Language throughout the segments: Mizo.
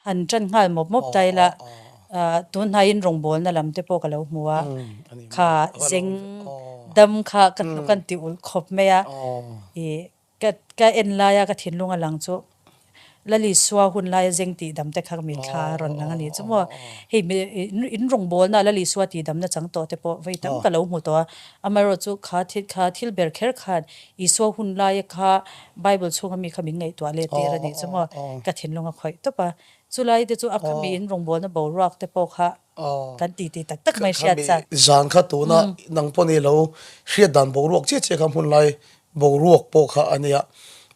Han ṭan nghal mawp mawp ta ila, tun hnaiin rawngbawlna lam te pawh ka lo hmu a, kha zeng dam kha ka hnuk an ti ulh khawp mai a, ih ka ka en laia ka thinlung a lang chu Lalisua hun laia zeng tih dam te kha ka mitthla a rawn lang a nih chu maw. Hei in rawngbawlna Lalisua tih damna chang tawh te pawh vawi tam ka lo hmu tawh a, amaherawhchu kha thil kha thil ber kher khan Isua hun laia kha Bible chhunga mi kha min ngaihtuah leh tir a nih chu maw? Ka thinlung a khawih tawp a. Chulai te chu a khami in rawngbawlna boruak te pawh kha kan ti ti tak tak mai hriat chak. Zan kha tuna nang pawh ni lo hriat dan boruak chiah chiah kha hmun lai boruak pawh kha a nia.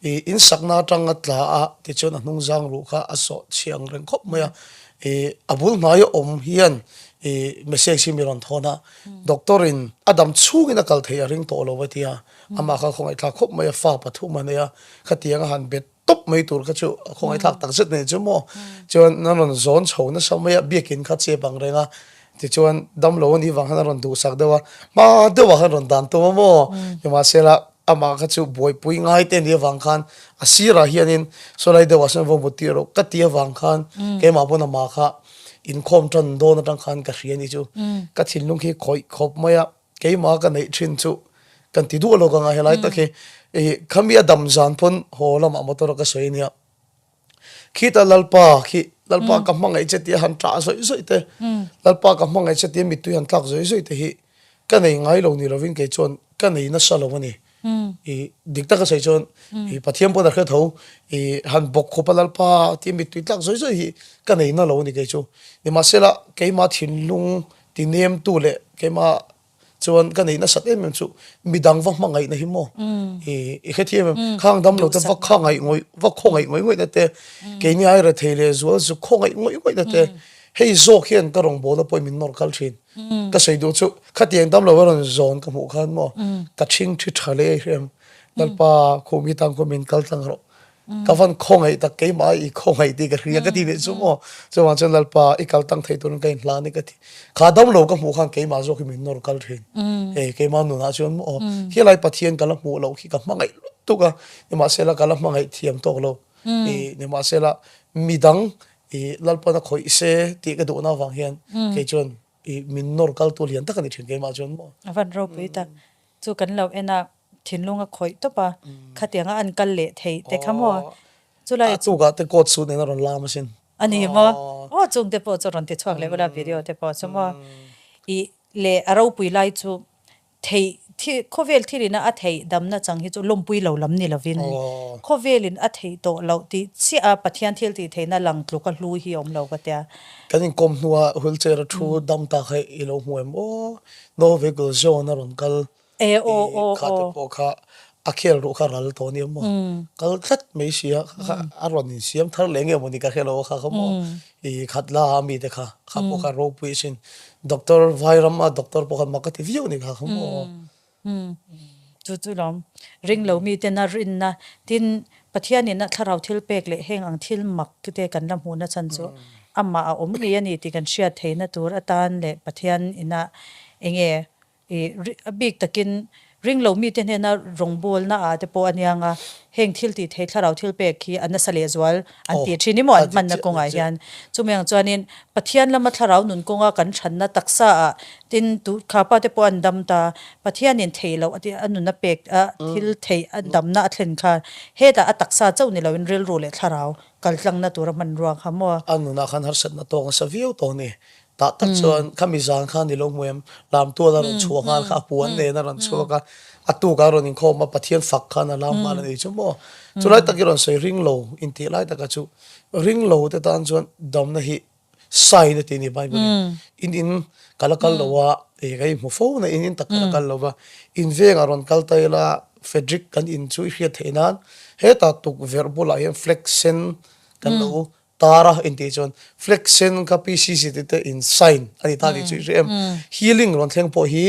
I in sakna atang a tla a tichuan a hnung zang ruh kha a sawh chhiang reng khawp mai a. I a bul hnaia awm hian i message hi mi rawn thawn a. Doctor in a dam chhungin a kal theih a ring tawh lo a tia. Amah kha khawngaihthlak khawp mai a, fa pathum a nei a, khatiang a han bet tawp mai tur kha chu a khawngaihthlak tak zet nei chu maw. Chuan a rawn zawn chho nasa mai a, biakin kha chep ang reng a, tichuan damlo a nih vang khan a rawn duhsak deuh a, hma deuhah khan rawn dan tum a maw. Nimahsela amah kha chu buaipui ngai te nih avang khan a sirah hianin sawlai deuhah sawn va mut tir rawh ka ti avang khan keimah pawn amah kha inkhawm tan dawn atang khan ka hria a ni chu. Ka thinlung khi khawih khawp mai a. Keimah ka neih thin chu kan ti duah lawk anga helai tak hi ih khami a dam zan pawn haw lamah motor a ka sawi ania khita Lalpa khi Lalpa ka hmangaih che tia han tah zawih zawih te Lalpa ka hmangaih che tia mittui han tlak zawih zawih te hi ka nei ngai lo ni lovin kei chuan ka nei nasa lo a ni ih dik taka sawi chuan ih Pathian pawn a hre tho ih han bawk khup a Lalpa tia mittui tlak zawih zawih hi ka nei na lo a ni kei chu nimahsela keimah thinlung Tinemtu leh keimah chuan ka neih nasat em em chu midang va hmangaihna hi maw i i hrethiam em khang dam lo te va khangaih ngawih va khawngaih ngawih ngawih na te keini ai rethei leh zual zu khawngaih ngawih ngawih na te hei zawk hian ka rawngbawlna pawhin min nawr kal thin ka sawi duh chu khatiang dam lo a rawn zawn ka hmuh khan maw ka chhing thi tha leh hrem Lalpa khumi tang khaw min kal tlang rawh Ka van khawngaih tak keimah i khawngaih tih ka hria ka ti leh chu maw. Chuvang chuan Lalpa i kal tang thei turin ka inhlan i ka ti. Kha damlo ka hmuh khan keimah zawk hi min nawr kal thin. Hei keimah nunah chuan maw helai Pathian ka la hmuh loh khi ka hmangaih lutuk a, nimahsela ka la hmangaih thiam tawk lo. I nimahsela midang i Lalpan a khawih se tih ka duhna avang hian kei chuan i min nawr kal tu lian tak a ni thin keimah chuan maw. A van ropui tak. Chu kan lo en a, thinlung a khawih tawp a, khatianga an kal leh theih te kha maw? Chulai. A chukah te coat suit nen a rawn lam asin. A ni maw? Aw chung te pawh chu rawn ti chhuak leh ula video te pawh chu maw? I leh a ropui lai chu theih thi khawvel thilina a theih damna chang hi chu lawmpui lo lam ni lovin khawvelin a theih tawh loh tih chiah a Pathian thil tih theihna lang tluk a hlu hi a awm lo ka tia. Kan inkawm hnua wheelchair a thu dam tak hi i lo hmu em aw? No vehicle zone a rawn kal E aw aw kha te aw. pawh kha a khel ruh kha ral tawh nia maw kal tlat mai sia kha a rawn insiam thar leh nge mawni ka hre lo a kha kha maw i khat la a mi te kha kha pawh kha ropui asin doctor vairam a doctor pawh khan mak a ti viau a ni kha kha maw. Chu chu lawm ring lo mi ten a rinna tin Pathianin a thlarau thil pek leh heng ang thil mak te kan la hmuhna chhan chu amah a awm ngei a ni tih kan hriat theihna tur atan leh Pathian ina enge ih a bik takin ring lo mite hnena rawngbawlna ah te pawh a niang a, heng thil tih theih thlarau thil pek hi a nasa lehzual an tih thin hi maw an hmanna kawngah hian. Chumi ang chuanin Pathian lama thlarau nun kawnga kan thatna taksa ah tin tu khapa te pawh an dam ta, Pathianin theih loh a tih a nuna pek a thil theih a damna a thlen kha hetah a taksa chauh ni loin rilru leh thlarau kaltlangna tura hmanrua kha maw? A nunah khan harsatna tawk nasa viau tawh a ni. Tah tak chuan khami zan khan i lo hmu em? Lamtual a rawn chhuak nghal kha a puan nen a rawn chhuak a, a tukah a rawn inkhawm a, Pathian fak khan a lam nghal a ni chu maw? Chulai tak i rawn sawi ring lo intih lai taka chu ring lo te tan chuan damna hi Sign a ti a ni Bible in. In in ka la kal lo a, eh ka inhmu fo na in in tak ka la kal lo va. In vengah rawn kal ta ila Frederick kan in chu i hriat theih nan hetah tukverh bulah hian flag sen kan lo tar a intih chuan flag sen kha PCC te te in sign a ni ta tih chu i hria em. Healing rawn thleng pawh hi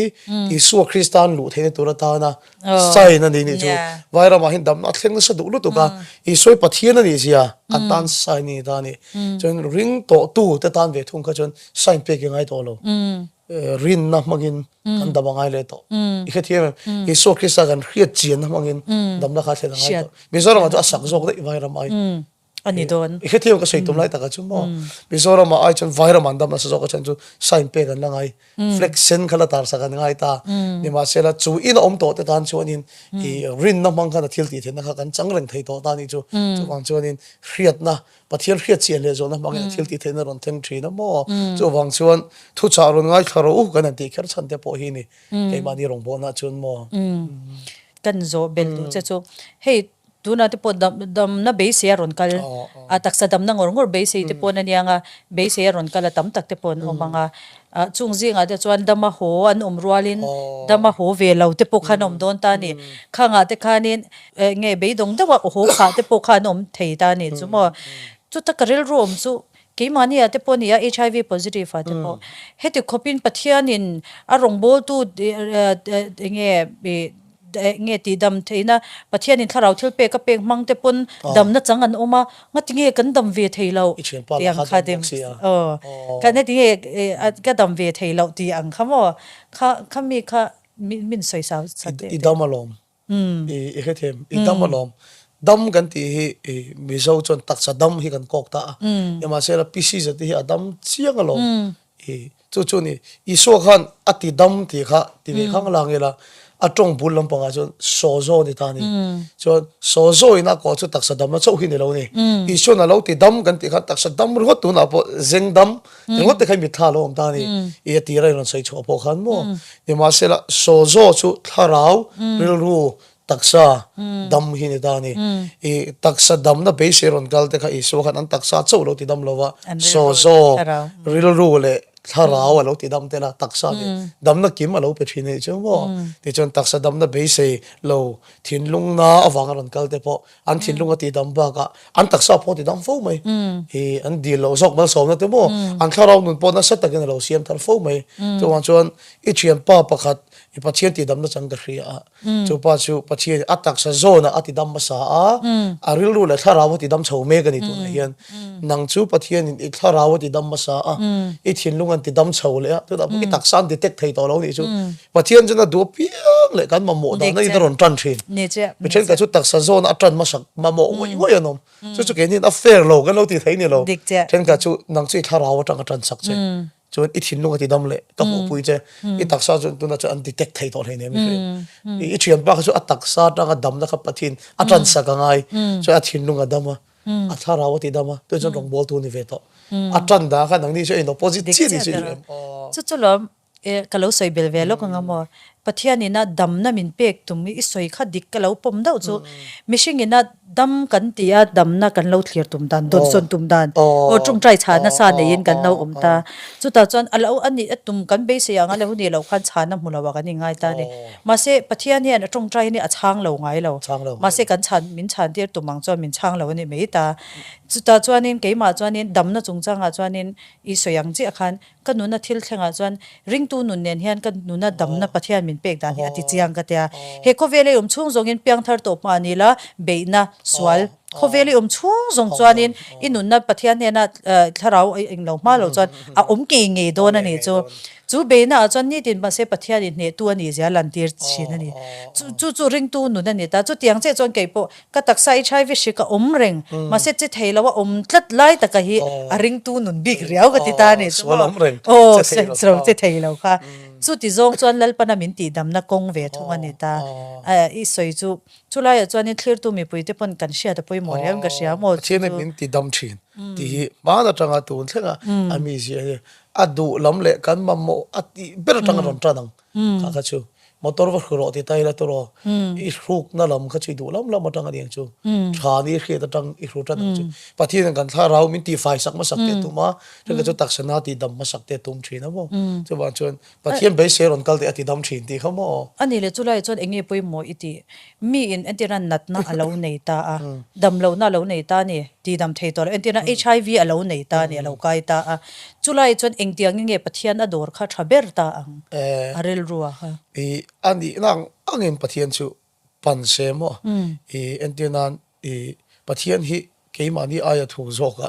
Isua Krista an luh theihna tur atana Sign a ni nih chu Vairamah hian damna a thleng nasa duh lutuk a, Isua hi Pathian a nih zia an tan sign a ni ta a ni. Chuan ring tawhtu te tan ve thung kha chuan sign pek i ngai tawh lo. Rinna hmangin kan dam a ngai leh tawh. I hrethiam em? Isua Krista kan hriat chianna hmangin damna kha a thlen a ngai tawh. Mizoramah chuan a sak zawk daih Vairam ai. A ni dawn. I hrethiam ka sawi tum lai takah chu maw. Mizoramah ai chuan Vairamah an dam nasa zawk a chhan chu sign pek an la ngai. Flag sen kha la tar sak an ngai ta. Nimahsela chu in a awm tawh te tan chuanin i rinna hmang khan a thil tih theihna kha kan chang reng thei tawh ta a nih chu. Chuvang chuanin hriatna Pathian hriat chian leh zawhna hmangin a thil tih theihna rawn thleng thin a maw? Chuvang chuan thuchah rawn ngaithla rawh u kan han tih kher chhan te pawh hi ni keimahni rawngbawlna chuan maw? Kan zawh belh duh che chu hei tunah te pawh dam damna beisei a rawn kal a taksa damna ngawr ngawr beisei te pawh a nia nga beisei a rawn kal a tam tak te pawh an awm ang a chung zingah te chuan dama haw an awm rualin dama haw ve lo te pawh khan a awm dawn ta a ni khangah te khanin Nge beidawng deuha haw khah te pawh kha an awm thei ta a nih chu maw. Chuta ka rilru awm chu keimahni ah te pawh a ni a, HIV positive ah te pawh. Heti khawpin Pathianin a rawngbawltu enge nge tihdam theihna Pathianin thlarau thil pek a pek hmang te pawn damna chang an awm a, ngati nge kan dam ve thei loh tih ang kha te aw kan heti nge ka dam ve thei loh tih ang kha maw kha khami kha min sawisau chat I dam alawm. I hrethiam, i dam alawm. Dam kan tih hi i Mizo chuan taksa dam hi kan kawk ta a. Nimahsela PC zet hi a dam chiang alawm. I chu chu ni Isua khan a ti dam tih kha ti ve khang lang ila a tawng bul lampangah chuan sawzaw ni ta a ni. Chuan sawzaw in a kawh chu taksa damna chauh hi ni lo ni. Isuan a lo ti dam kan tih khan taksa dam ringawt tunah pawh zeng dam Ringawt te kha mitthla a lo awm ta a ni. I a tira i rawn sawi chhuah pawh khan maw? Nimahsela, Sawzaw chu thlarau, rilru, taksa dam hi ni ta a ni. I taksa damna beisei rawn kal te kha Isua khan an taksa chauh lo ti dam lo va, Sawzaw, rilru leh thlarau a lo ti dam tel a, taksa leh damna kim a lo pe thin a nih chu maw? Tichuan taksa damna beisei lo thinlungna avanga rawn kal te pawh An thinlung a tihdam bakah an taksa pawh a tidam fo mai. I an dil loh zawk malsawmna te maw an thlarau nun pawh nasa takin a lo siam thar fo mai. Chuvang chuan i thianpa pakhat i Pathian tihdamna chang ka hria a, chu pa chu Pathian a taksa zawnah a tidam hmasa a, a rilru leh thlarau a tidam chho mek a ni tunah hian. Nang chu Pathianin i thlarau a tidam hmasa a, i thinlung an tidam chho leh a, chutah pawh i taksa an detect thei tawh lo nih chu. Pathian chuan a duh apiang leh kan mamawh dahna in a rawn tan thin. Mi thenkhat chu taksa zawn a tan hmasak mamawh ngawih ngawih an awm. Chu chu keini in a fair lo kan lo ti thei ni lo. Thenkhat chu nang chu i thlarau atang a tan sak che. Chuan i thinlung a ti dam leh ka hmuhpui che. I taksa chuan tunah chuan an detect thei tawh hleinem i hria. I thianpa kha chu a taksa atanga damna kha Pathian a tan sak a ngai. Chuan a thinlung a dam a, a thlarau a ti dam a, tunah chuan rawngbawltu a ni ve tawh. A tan dah kha nangni chu a in opposite chiah ni chu i hria em? Chu chu lawm E, ka lo sawi bel ve lawk anga maw? Pathianina damna min pek tum i sawi kha dik ka lo pawm deuh chu. Mihringina dam kan ti a, damna kan lo thlir tum dan, dawnsawn tum dan, aw tawngtai chhana sa neiin kan lo awm ta. Chutah chuan a lo a nih a tum kan beisei ang a lo nih loh khan chhana hmu lo ah kan inngai ta a ni. Mahse, Pathian hian a tawngtai hi a chhang lo ngai lo. Mahse, kan chhan, min chhan tir tum ang chuan min chhang lo a nih mai ta. Chutah chuanin keimah chuanin damna chungchangah chuanin i sawi ang chiah khan Ka nuna thil thlengah chuan ringtu nun nen hian ka nuna damna Pathian min pek dan hi a ti chiang ka tia. He khawvel i awm chhung zawngin piangthar tawh hma ni la, beihna, sual, khawvel i awm chhung zawng chuanin i nunna Pathian hnena thlarau englo hma lo chuan a awm ngei ngei dawn a nih chu. Chu beihna ah chuan nitin mahse Pathian in hnehtu a nih zia lantir thin a ni. Chu chu ringtu nun a ni ta. Chutiang chiah chuan kei pawh Ka taksa HIV hri ka awm reng, mahse che thei lo a awm tlat lai taka hi a ringtu nun bik riau ka ti ta a ni chu maw. Aw, sual che thei lo kha. Chuti zawng chuan Lalpana min tihdamna kawng ve thung a ni ta. I sawi chu, chulaiah chuanin thlirtu mipuite pawn kan hriat a pawimawh riau in ka hria maw chu. Pathianin min tidam thin tih hi hmaan atanga tun thlenga a mizia hi a duh lam leh kan mamawh a tih ber atanga rawn tan ang kha kha chu. Motor va hru rawh ti ta ila tawh i hrukna lam kha chu i duh lam lam atang a ni ang chu. Tha ni hriat atang i hru tan ang chu. Pathian kan thlarau min tihfai sak hmasak te a tum a, chutah chu taksa na tih dam hmasak te a tum thin a maw. Chuvang chuan Pathian beisei rawn kal teh a ti dam thin tih kha maw. A nih leh chulaiah chuan eng nge pawimawh i tih? Miin entirna natna a lo nei ta a, damlohna a lo nei ta a ni, tihdam thei tawh lo. Entirna HIV a lo nei ta a ni, a lo kai ta a. Chulaiah chuan engtiangin nge Pathian a dawr kha tha ber ta ang a rilru a kha? I a nihna ang angin Pathian chu pan se maw? I entir nan i Pathian hi keimahni aia thu zawk a,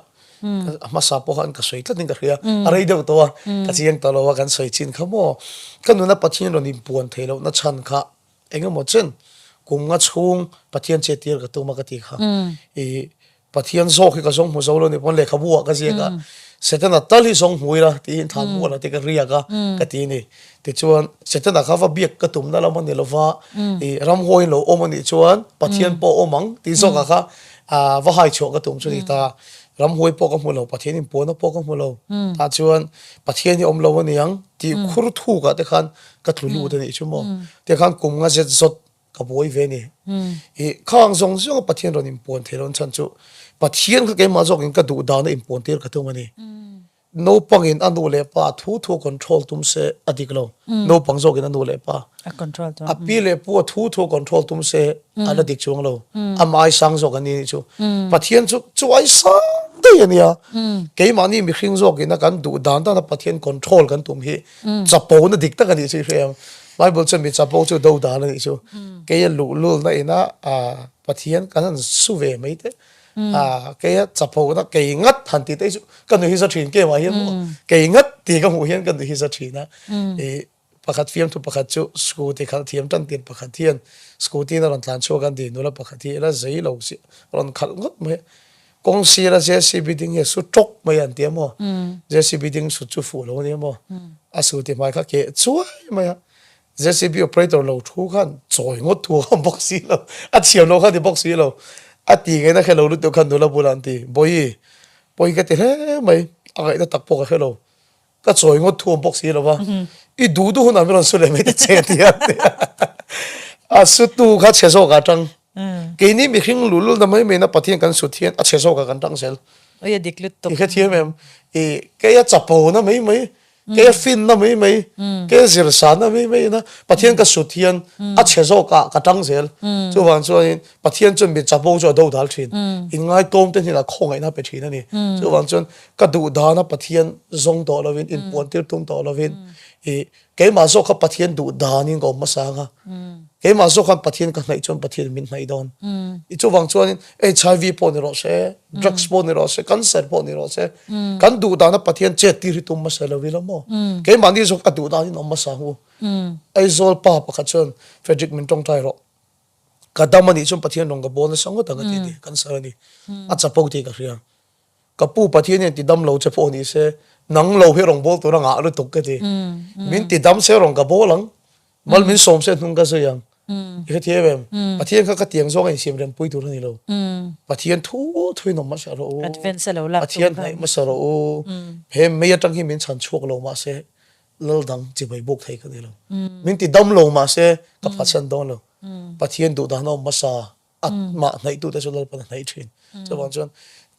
a hmasa pawh khan ka sawi tlatin ka hria, a rei deuh tawh a, ka chiang ta lo a kan sawi chin kha maw? Ka nuna Pathian rawn inpuan theih lohna chhan kha engemaw chen kum nga chhung Pathian chet tir ka tum a ka ti kha. I. Pathian zawk hi ka zawng hmu zo lo ni pawn lehkhabu ah ka ziak a, Setana tal hi zawng hmu ila tiin thla mual ah te ka riak a ka ti a ni. Tichuan Setana kha va biak ka tumna lam a ni lova, ih ramhuaiin lo awm a nih chuan Pathian pawh a awm ang tih zawkah kha va hai chhuah ka tum chu ni ta. Ramhuai pawh ka hmu lo, Pathian inpuahna pawh ka hmu lo. Tah chuan Pathian hi awm lo a ni ang tih khur thukah te khan ka tlu lut a nih chu maw. Tikhan kum nga zet zawt Ka buai ve ni. I khang zawng zawng a Pathian rawn inpuan thei lo chhan chu Pathian kha keimah zawkin ka duh dana inpuan tir ka tum a ni. Naupangin a nu leh pa thu thu a control tum se a dik lo. Naupang zawkin a nu leh pa a pi leh pu a thu thu a control tum se a la dik chuang lo. Amah ai sang zawk a ni nih chu. Pathian chu chu ai sang daih a nia. Keimahni mihring zawkin a kan duh dan dana Pathian control kan tum hi Chapo na dik tak a nih chu i hre ang. Bible chuan mi chapo chu do dan a nih chu. Keia luhlulna ina Pathian kan han su ve mai te. Keia chapo na kei ngat han tih te hi chu ka nuih hi za thin kemah hian maw kei ngat tih ka hmuh hian ka nuih hi za thin a. Pakhat fiamthu pakhat chu scooty khalh thiam tan tir pakhat hian scooty in a rawn tlan chhuak a an ti nula pakhat hi ila zei lo si rawn khalh ngawt mai a. Kawng sira JCB ding hi a su tawk mai an ti a maw? JCB ding sut chu fuh lo a nia maw? A su ti hmai kha keh chuai mai a. JCB operator lo thu khan chawi ngawt thu a awm bawk si lo. A thiam lo kha a ti bawk si lo. A ti ngaihna hre lo lutuk khan nula bulah an ti, Bawihi, pawi ka ti hle mai, a ngaihna tak pawh ka hre lo. Ka chawi ngawt thu awm bawk si lo va, i duh duh hunah min rawn su leh mai ta che ti a ti a. A sutu kha chhe zawkah a tang. Keini mihring luh lulna mai maina Pathian kan sut hian a chhe zawkah kan tang zel. Oi a dik lutuk. I hrethiam em? I kei a chapona mai mai, kei a finna mai mai, kei a zirsanna mai mai ina Pathian ka sut hian a chhe zawkah ka tang zel. Chuvang chuanin Pathian chuan mi chapo chu a do dal thin. Inngaitawm te hnenah khawngaihna a pe thin a ni. Chuvang chuan Ka duh dana Pathian zawng tawh lovin, inpuan tir tum tawh lovin, i keimah zawk kha Pathian duh danin ka awm hmasa ang a. Keimah zawk khan Pathian ka hnaih chuan Pathian min hnaih dawn. I chuvang chuanin HIV pawh ni rawh se, drugs pawh ni rawh se, cancer pawh ni rawh se, kan duh dana Pathian chet tir hi tum hmasa lo ila maw? Keimahni zawk a duh danin awm hmasa ang u. Aizawl pa pakhat chuan Frederick min tawngtai rawh. Ka dam anih chuan Pathian rawn ka bawl nasa ngawt ang a ti a ni, cancer a ni. A chapo tih ka hria. Ka pu Pathian hian ti dam lo che pawh ni se, nang lo hi rawngbâwl tur a ngah lutuk ka ti. Min ti dam se rawn ka bâwl ang, mal min sawm se hnung ka zui ang. I hrethiam em? Pathian kha ka tiang zawng a insiam rempui tur a ni lo. Pathian thu thuin awm hmasa rawh u. Pathian hnaih hmasa rawh u. He mei atang hi min chhan chhuak lo mahse lal dang chibai bawk thei ka ni lo. Min ti dam lo mahse ka phatsan dawn lo. Pathian duh dan a awm hmasa. A mah hnaihtute chu Lalpan a hnaih thin. Chuvang chuan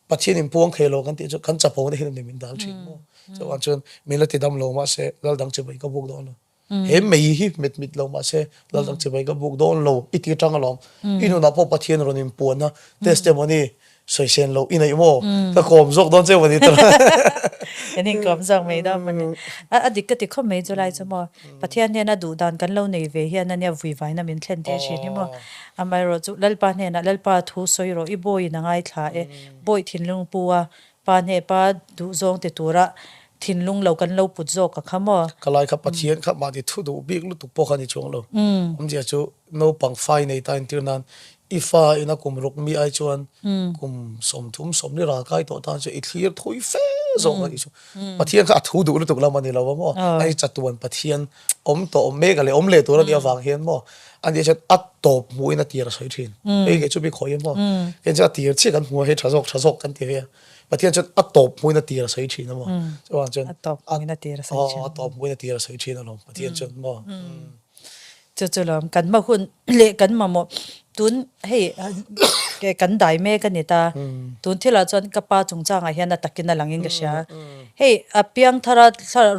Pathian in puang thei lo kan tih chu kan chapo na hian a ni min dal thin maw. Chuvang chuan min la ti dam lo mahse lal dang chibai ka buk dawn lo. He mei hi met mit lo mahse lal dang chibai ka buk dawn lo i ti tang alawm. I nunah pawh Pathian rawn in puan a testimony sawi sen lo i neih maw? Ka kawm zawk dawn che mawni tawh. Kan inkawm zawk mai dawn mawni. A dik ka ti khawp mai chu lai chu maw. Pathian hnena duh dan kan lo nei ve hian ania vuivaina min thlen te thin hi maw. Amaherawh chu Lalpa hnenah Lalpa thu sawi rawh i bawiin a ngaithla e. Bawi thinlung pu a pa hne pa duh zawng ti tura thinlung lo kan lo put zawk a kha maw. Ka lai kha Pathian kha mahni thu duh bik lutuk pawh kha ni chuang lo. Awmzia chu Naupang fai nei ta entir nan i fa ina kum ruk mi ai chuan kum 30 sawmli ral kai tawh tan chu i thlir thui fe zawk a nih chu. Pathian kha a thu duh lutuk lam a ni lo a maw? A ni chatuan Pathian awm tawh awm mek a leh awm leh tur a nih avang hian maw a nih chuan a tawp hmuhin a tir a sawi thin. Hei kei chu mi khawi a maw? Kei chuan a tir chiah kan hmu a hei tha zawk tha zawk kan ti ve a. Pathian chuan a tawp hmuhin a tir a sawi thin a maw? Chuvang chuan a tawp hmuhin a tir a sawi thin. A tawp hmuhin a tir a sawi thin alawm Pathian chuan maw? Chu chu lawm kan hma hun leh kan mamawh tun hei kan dai mek a ni ta. Tun thilah chuan ka pa chungchangah hian a takin a langin ka hria. Hei a piang thara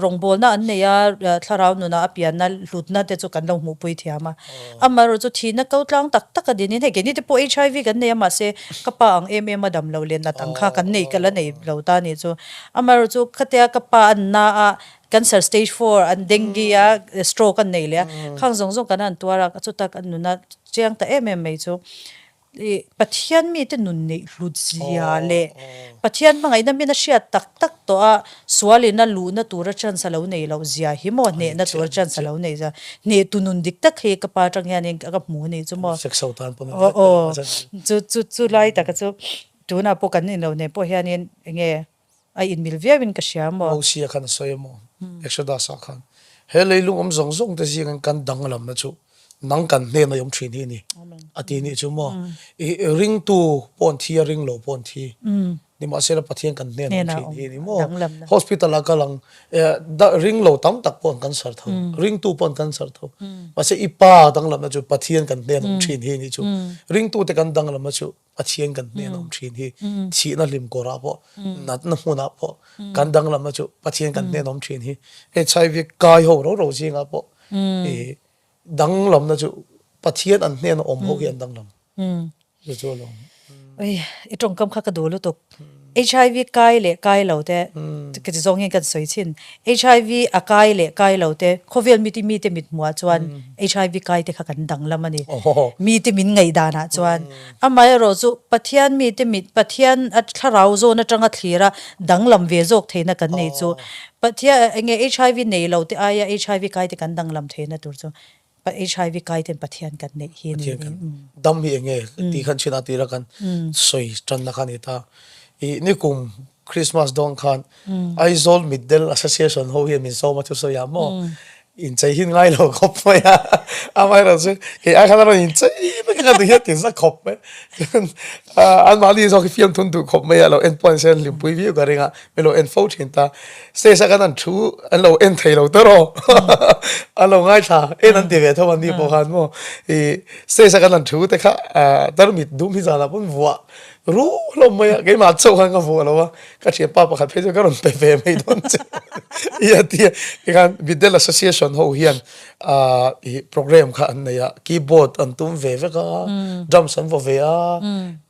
rawngbawlna an nei a, thlarau nunah a pianna hlutna te chu kan lo hmuhpui thiam a. Amaherawh chu thihna ko tlang tak tak a dinin hei keini te pawh HIV kan nei a mahse ka pa ang em em a dam lo leh nat ang kha kan nei ka la nei lo ta a nih chu. Amaherawh chu khatia ka pa an na a Cancer stage four an dengue a stroke an nei leh a khang zawng zawng kan han tuar a chuta kan nuna chiang ta em em mai chu ih Pathian mite nun neih hlut zia leh Pathian hmangaihna min a hriat tak tak tawh a sualin a luhna tura chance a lo nei loh zia hi maw hnehna tura chance a lo nei zia hnehtu nun dik tak hi ka pa atang hianin ka hmu a nih chu maw aw aw chu chu chu lai taka chu. Tunah pawh kan inlo nen pawh hianin enge a inmil viauin ka hria maw? Mosia khan a sawi a maw? Exodus-ah khan, He leilung awm zawng zawng te zingin kan danglamna chu nang kan hnena i awm thin hi a ni, a ti nih chu maw? I ringtu pawh an thi a, ring lo pawh an thi. Nimahsela Pathian kan hnena awm thin hi a ni maw? Hospital-ah kal ang, ring lo tam tak pawh an cancer tho, ringtu pawh an cancer tho. Mahse i pa danglamna chu Pathian kan hnena awm thin hi a nih chu. Ringtute kan danglamna chu Pathian kan hnen a awm thin hi thihna hlim kawrah pawh natna hmunah pawh kan danglamna chu Pathian kan hnen a awm thin hi HIV kai ho ro ro zingah pawh i danglamna chu Pathian an hnen a awm ho hi an danglam chu chu a lo awm. Ui i tawngkam kha ka duh lutuk. HIV kai leh kai lo te ka ti zawng hian kan sawi thin. HIV a kai leh kai lo te khawvel mite mite mit hmuh ah chuan HIV kai te kha kan danglam a ni. Mite min ngaihdan ah chuan amaherawh chu Pathian mite mit Pathian a thlarau zawn atanga thlir a danglam ve zawk theihna kan nei chu Pathian enge HIV nei lo te aia HIV kai te kan danglam theihna tur chu HIV kai ten Pathian kan neih hi a ni. Pathian kan dam hi enge tih khan chhin a tira kan sawi tanna kha a ni ta. I nikum Christmas dawn khan Aizawl Mitdel Association ho hian min sawm a thusawi ah maw inchei hi ngai lo khawp mai a, amaherawh chu kei ai khan a rawn inchei vek a ka ti hian ti za khawp mai. Chuan anmahni zawk hi fiamthun duh khawp mai a lo en pawh an hre hlimpui viau ka ring a. Min lo en fo thin ta. Stage a kan an thu an lo en thei lo te rawh. An lo ngaithla en an ti ve tho an ni pawh khan maw. I stage a kan an thu te kha tarmit dum hi zanah pawn vuah ru hlawm mai a. Keimah chauh khan ka vuah lo a. Ka thianpa pakhat phei chu ka rawn pe ve mai dawn che. I a ti a. Tikhan Mitdel Association ho hian i program kha an nei a. Keyboard an tum ve vek a. Drums an vaw ve a.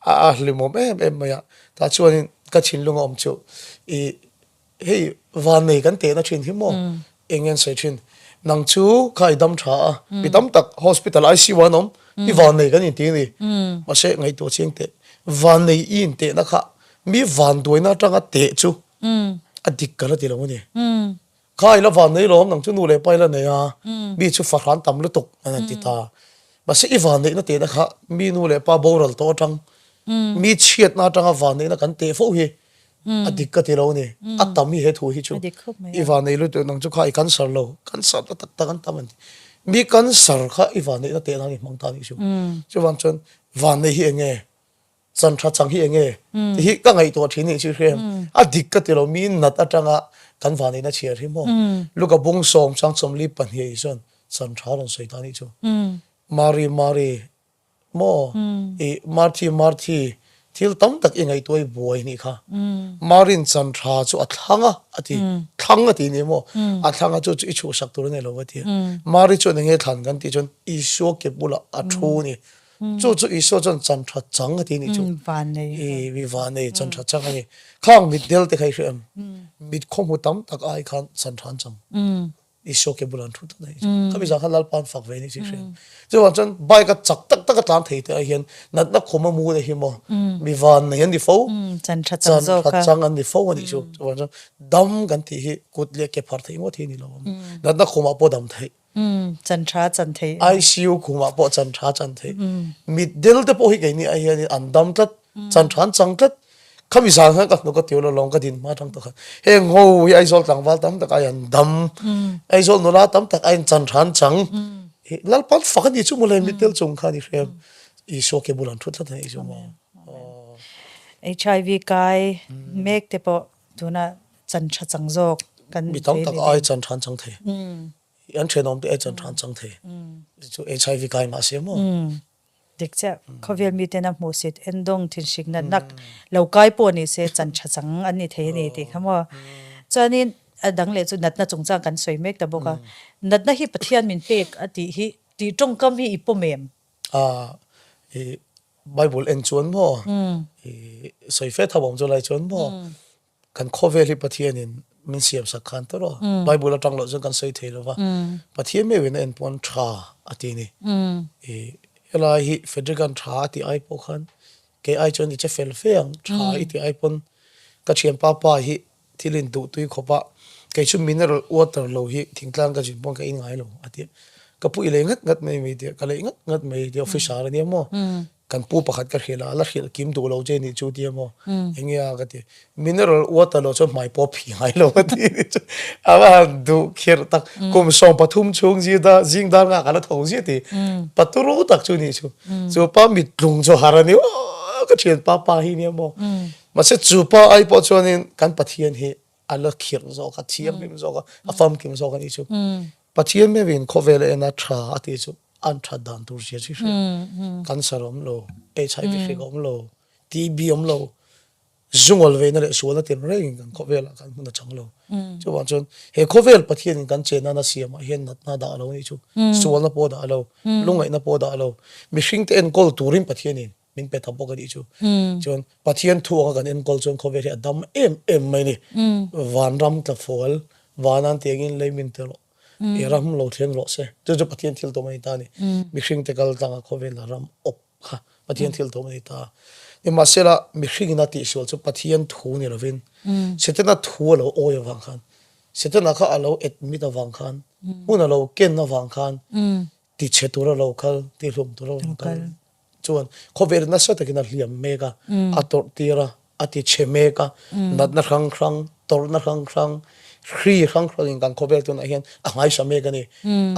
A hlimawm em em mai a. Tah chuanin ka thinlung a awm chu i hei vannei kan tehna thin hi maw eng nge an sawi thin nang chu kha i dam tha a mi tam tak hospital ICU an awm i vannei kan inti a ni mahse ngaihtuah chiang teh vannei i intehna kha mi vanduaina atanga teh chu a dik ka la ti lo a ni. Kha i la vannei lawm nang chu nu leh pa i la nei a, mi chu fahran tam lutuk an han ti ta. Mahse i vanneihna tehna kha mi nu leh pa boral tawh atang, mi chhiatna atanga vanneihna kan teh fo hi a dik ka ti lo a ni. A tam hi he thu hi chu i vannei lutuk nang chu kha i cancer lo, cancer na tak tak an tam an ti. Mi cancer kha i vanneihna tehna an i hmang ta a nih chu. Chuvang chuan vannei hi eng nge? Chan tha chang hi eng nge? Ti hi ka ngaihtuah thin nih chu i hria em? A dik ka ti lo, mi nat atanga kan vanneihna chhiar hi maw? Luka bung sawm chang chawmli pahnih ah chuan chan tha rawn sawi ta nih chu. Mari, Mari, maw? I Marthi, Marthi, thil tam tak i ngaihtuah i buai nih kha. Marin chan tha chu a thlang a, a ti. Thlang a ti ni maw? A thlang a chu chu i chhuhsak tur a nei lo a ti. Mari chuan eng nge thlan kan tih chuan Isua ke bulah a thu a ni. Chu chu Isua chuan chan tha chang a ti nih chu. I mi vannei chan tha chang a ni. Khang mit del te kha i hria em? Mit khawhmu tam tak ai khan chan tha an chang. Isua ke bulah an thu tlat a nih chu. Khami zan khan Lalpa an fak ve nih chu i hria em? Chuvang chuan bike a chak tak tak a tlan thei te ai hian natna khum a mu te hi maw mi vannei an ni fo. Chan tha chang zawk a. Chan tha chang an ni fo a nih chu. Chuvang chuan dam kan tih hi kut leh ke phar theih ngawt hi a ni lo ang. Natna khumah pawh dam theih. Chan tha chan theih. ICU khumah pawh chan tha chan theih. Mitdel te pawh hi keini ai hianin an dam tlat, chan tha an chang tlat. Khami zan khan ka hnuk a tiu lo lawng ka din hma atang tawh khan heng ho hi Aizawl tlangval tam tak ai an dam, Aizawl nula tam tak aiin chan tha an chang. Lalpan fak a ni chu mawle mitdel chung khan i hria. Isua ke bulah an thu tlat a ni chu maw. HIV kai mek te pawh tuna chan tha chang zawk kan Mi tam tak ai chan tha an chang thei. An thenawm te ai chan tha an chang thei. Chu HIV kai mah se maw. Dik chiah. Khawvel miten a hmuhsit endawng thinhrik natnak lo kai pawh ni se chan tha chang an ni thei a ni tih kha maw. Chuanin a dang leh chu natna chungchang kan sawi mek ta bawk a. Natna hi Pathian min pek a tih hi tih tawngkam hi i pawm em? I Bible en chuan maw i sawi fe tho awm chu lai chuan maw Kan khawvel hi Pathianin min siam sak khan ta rawh. Bible atang loh chuan kan sawi thei lova. Pathian meuhin a en pawn tha a ti a ni. I helai hi Frederick-a'n tha a tih ai pawh khan kei ai chuan i che fel fe ang, tha i tih ai pawn ka thianpa pa hi thil in duh tui khawp a, kei chu mineral water lo hi thingtlang ka zin pawn ka in ngai lo a ti a. Ka pu i lei ngat ngat mai mai tia, ka lei ngat ngat mai tia officer a nia maw. Kan pu pakhat ka hrilh a, a la hrilh kim duh lo che nih chu tia maw? Enge a ka ti. Mineral water lo chuan hmai pawh a phih ngai lo a ti nih chu. A va han duh khirh tak. Kum 13 chhung zing dar zing dar nghak a la tho ziah ti. Paturu tak chu nih chu. Chu pa mittlung chu har a ni aw ka thianpa pa hi nia maw? Mahse chu pa ai pawh chuanin kan Pathian hi a la khirh zawk a, thianghlim zawk a, a famkim zawk a nih chu. Pathian meuhin khawvel a en a tha a tih chu an that dan tur zia chu i hria. Cancer a awm lo, HIV hrik a awm lo, TB a awm lo, zungawl veina leh sualna tin rengin kan khawvelah kan hmun a chang lo. Chuvang chuan he khawvel Pathianin kan chen nana siamah hian natna a dah lo a nih chu, sualna pawh a dah lo, lungngaihna pawh a dah lo, mihringte enkawl turin Pathianin min pe ta bawk a nih chu. Chuan Pathian thu anga kan enkawl chuan khawvel hi a dam em em mai a ni. Vanram tla fual, vanan tiangin lei min ti rawh, i ram lo thleng rawh se. Chu chu Pathian thil tum a ni ta a ni. Mihringte kal tlanga khawvela ram awp kha Pathian thil tum a ni ta. Nimahsela mihringin a tihsual chu Pathian thu ni lovin Setana thu a lo awi avang khan, Setana kha a lo admit avang khan, hmun a lo ken avang khan tichhe tura lo kal, tihlum tura lo kal. Chuan khawvel nasa takin a hliam mek a, a tawrh tir a, a ti chhe mek a, natna hrang hrang, tawrhna hrang hrang, hri hrang hrangin kan khawvel tunah hian a nghaisa mek a ni.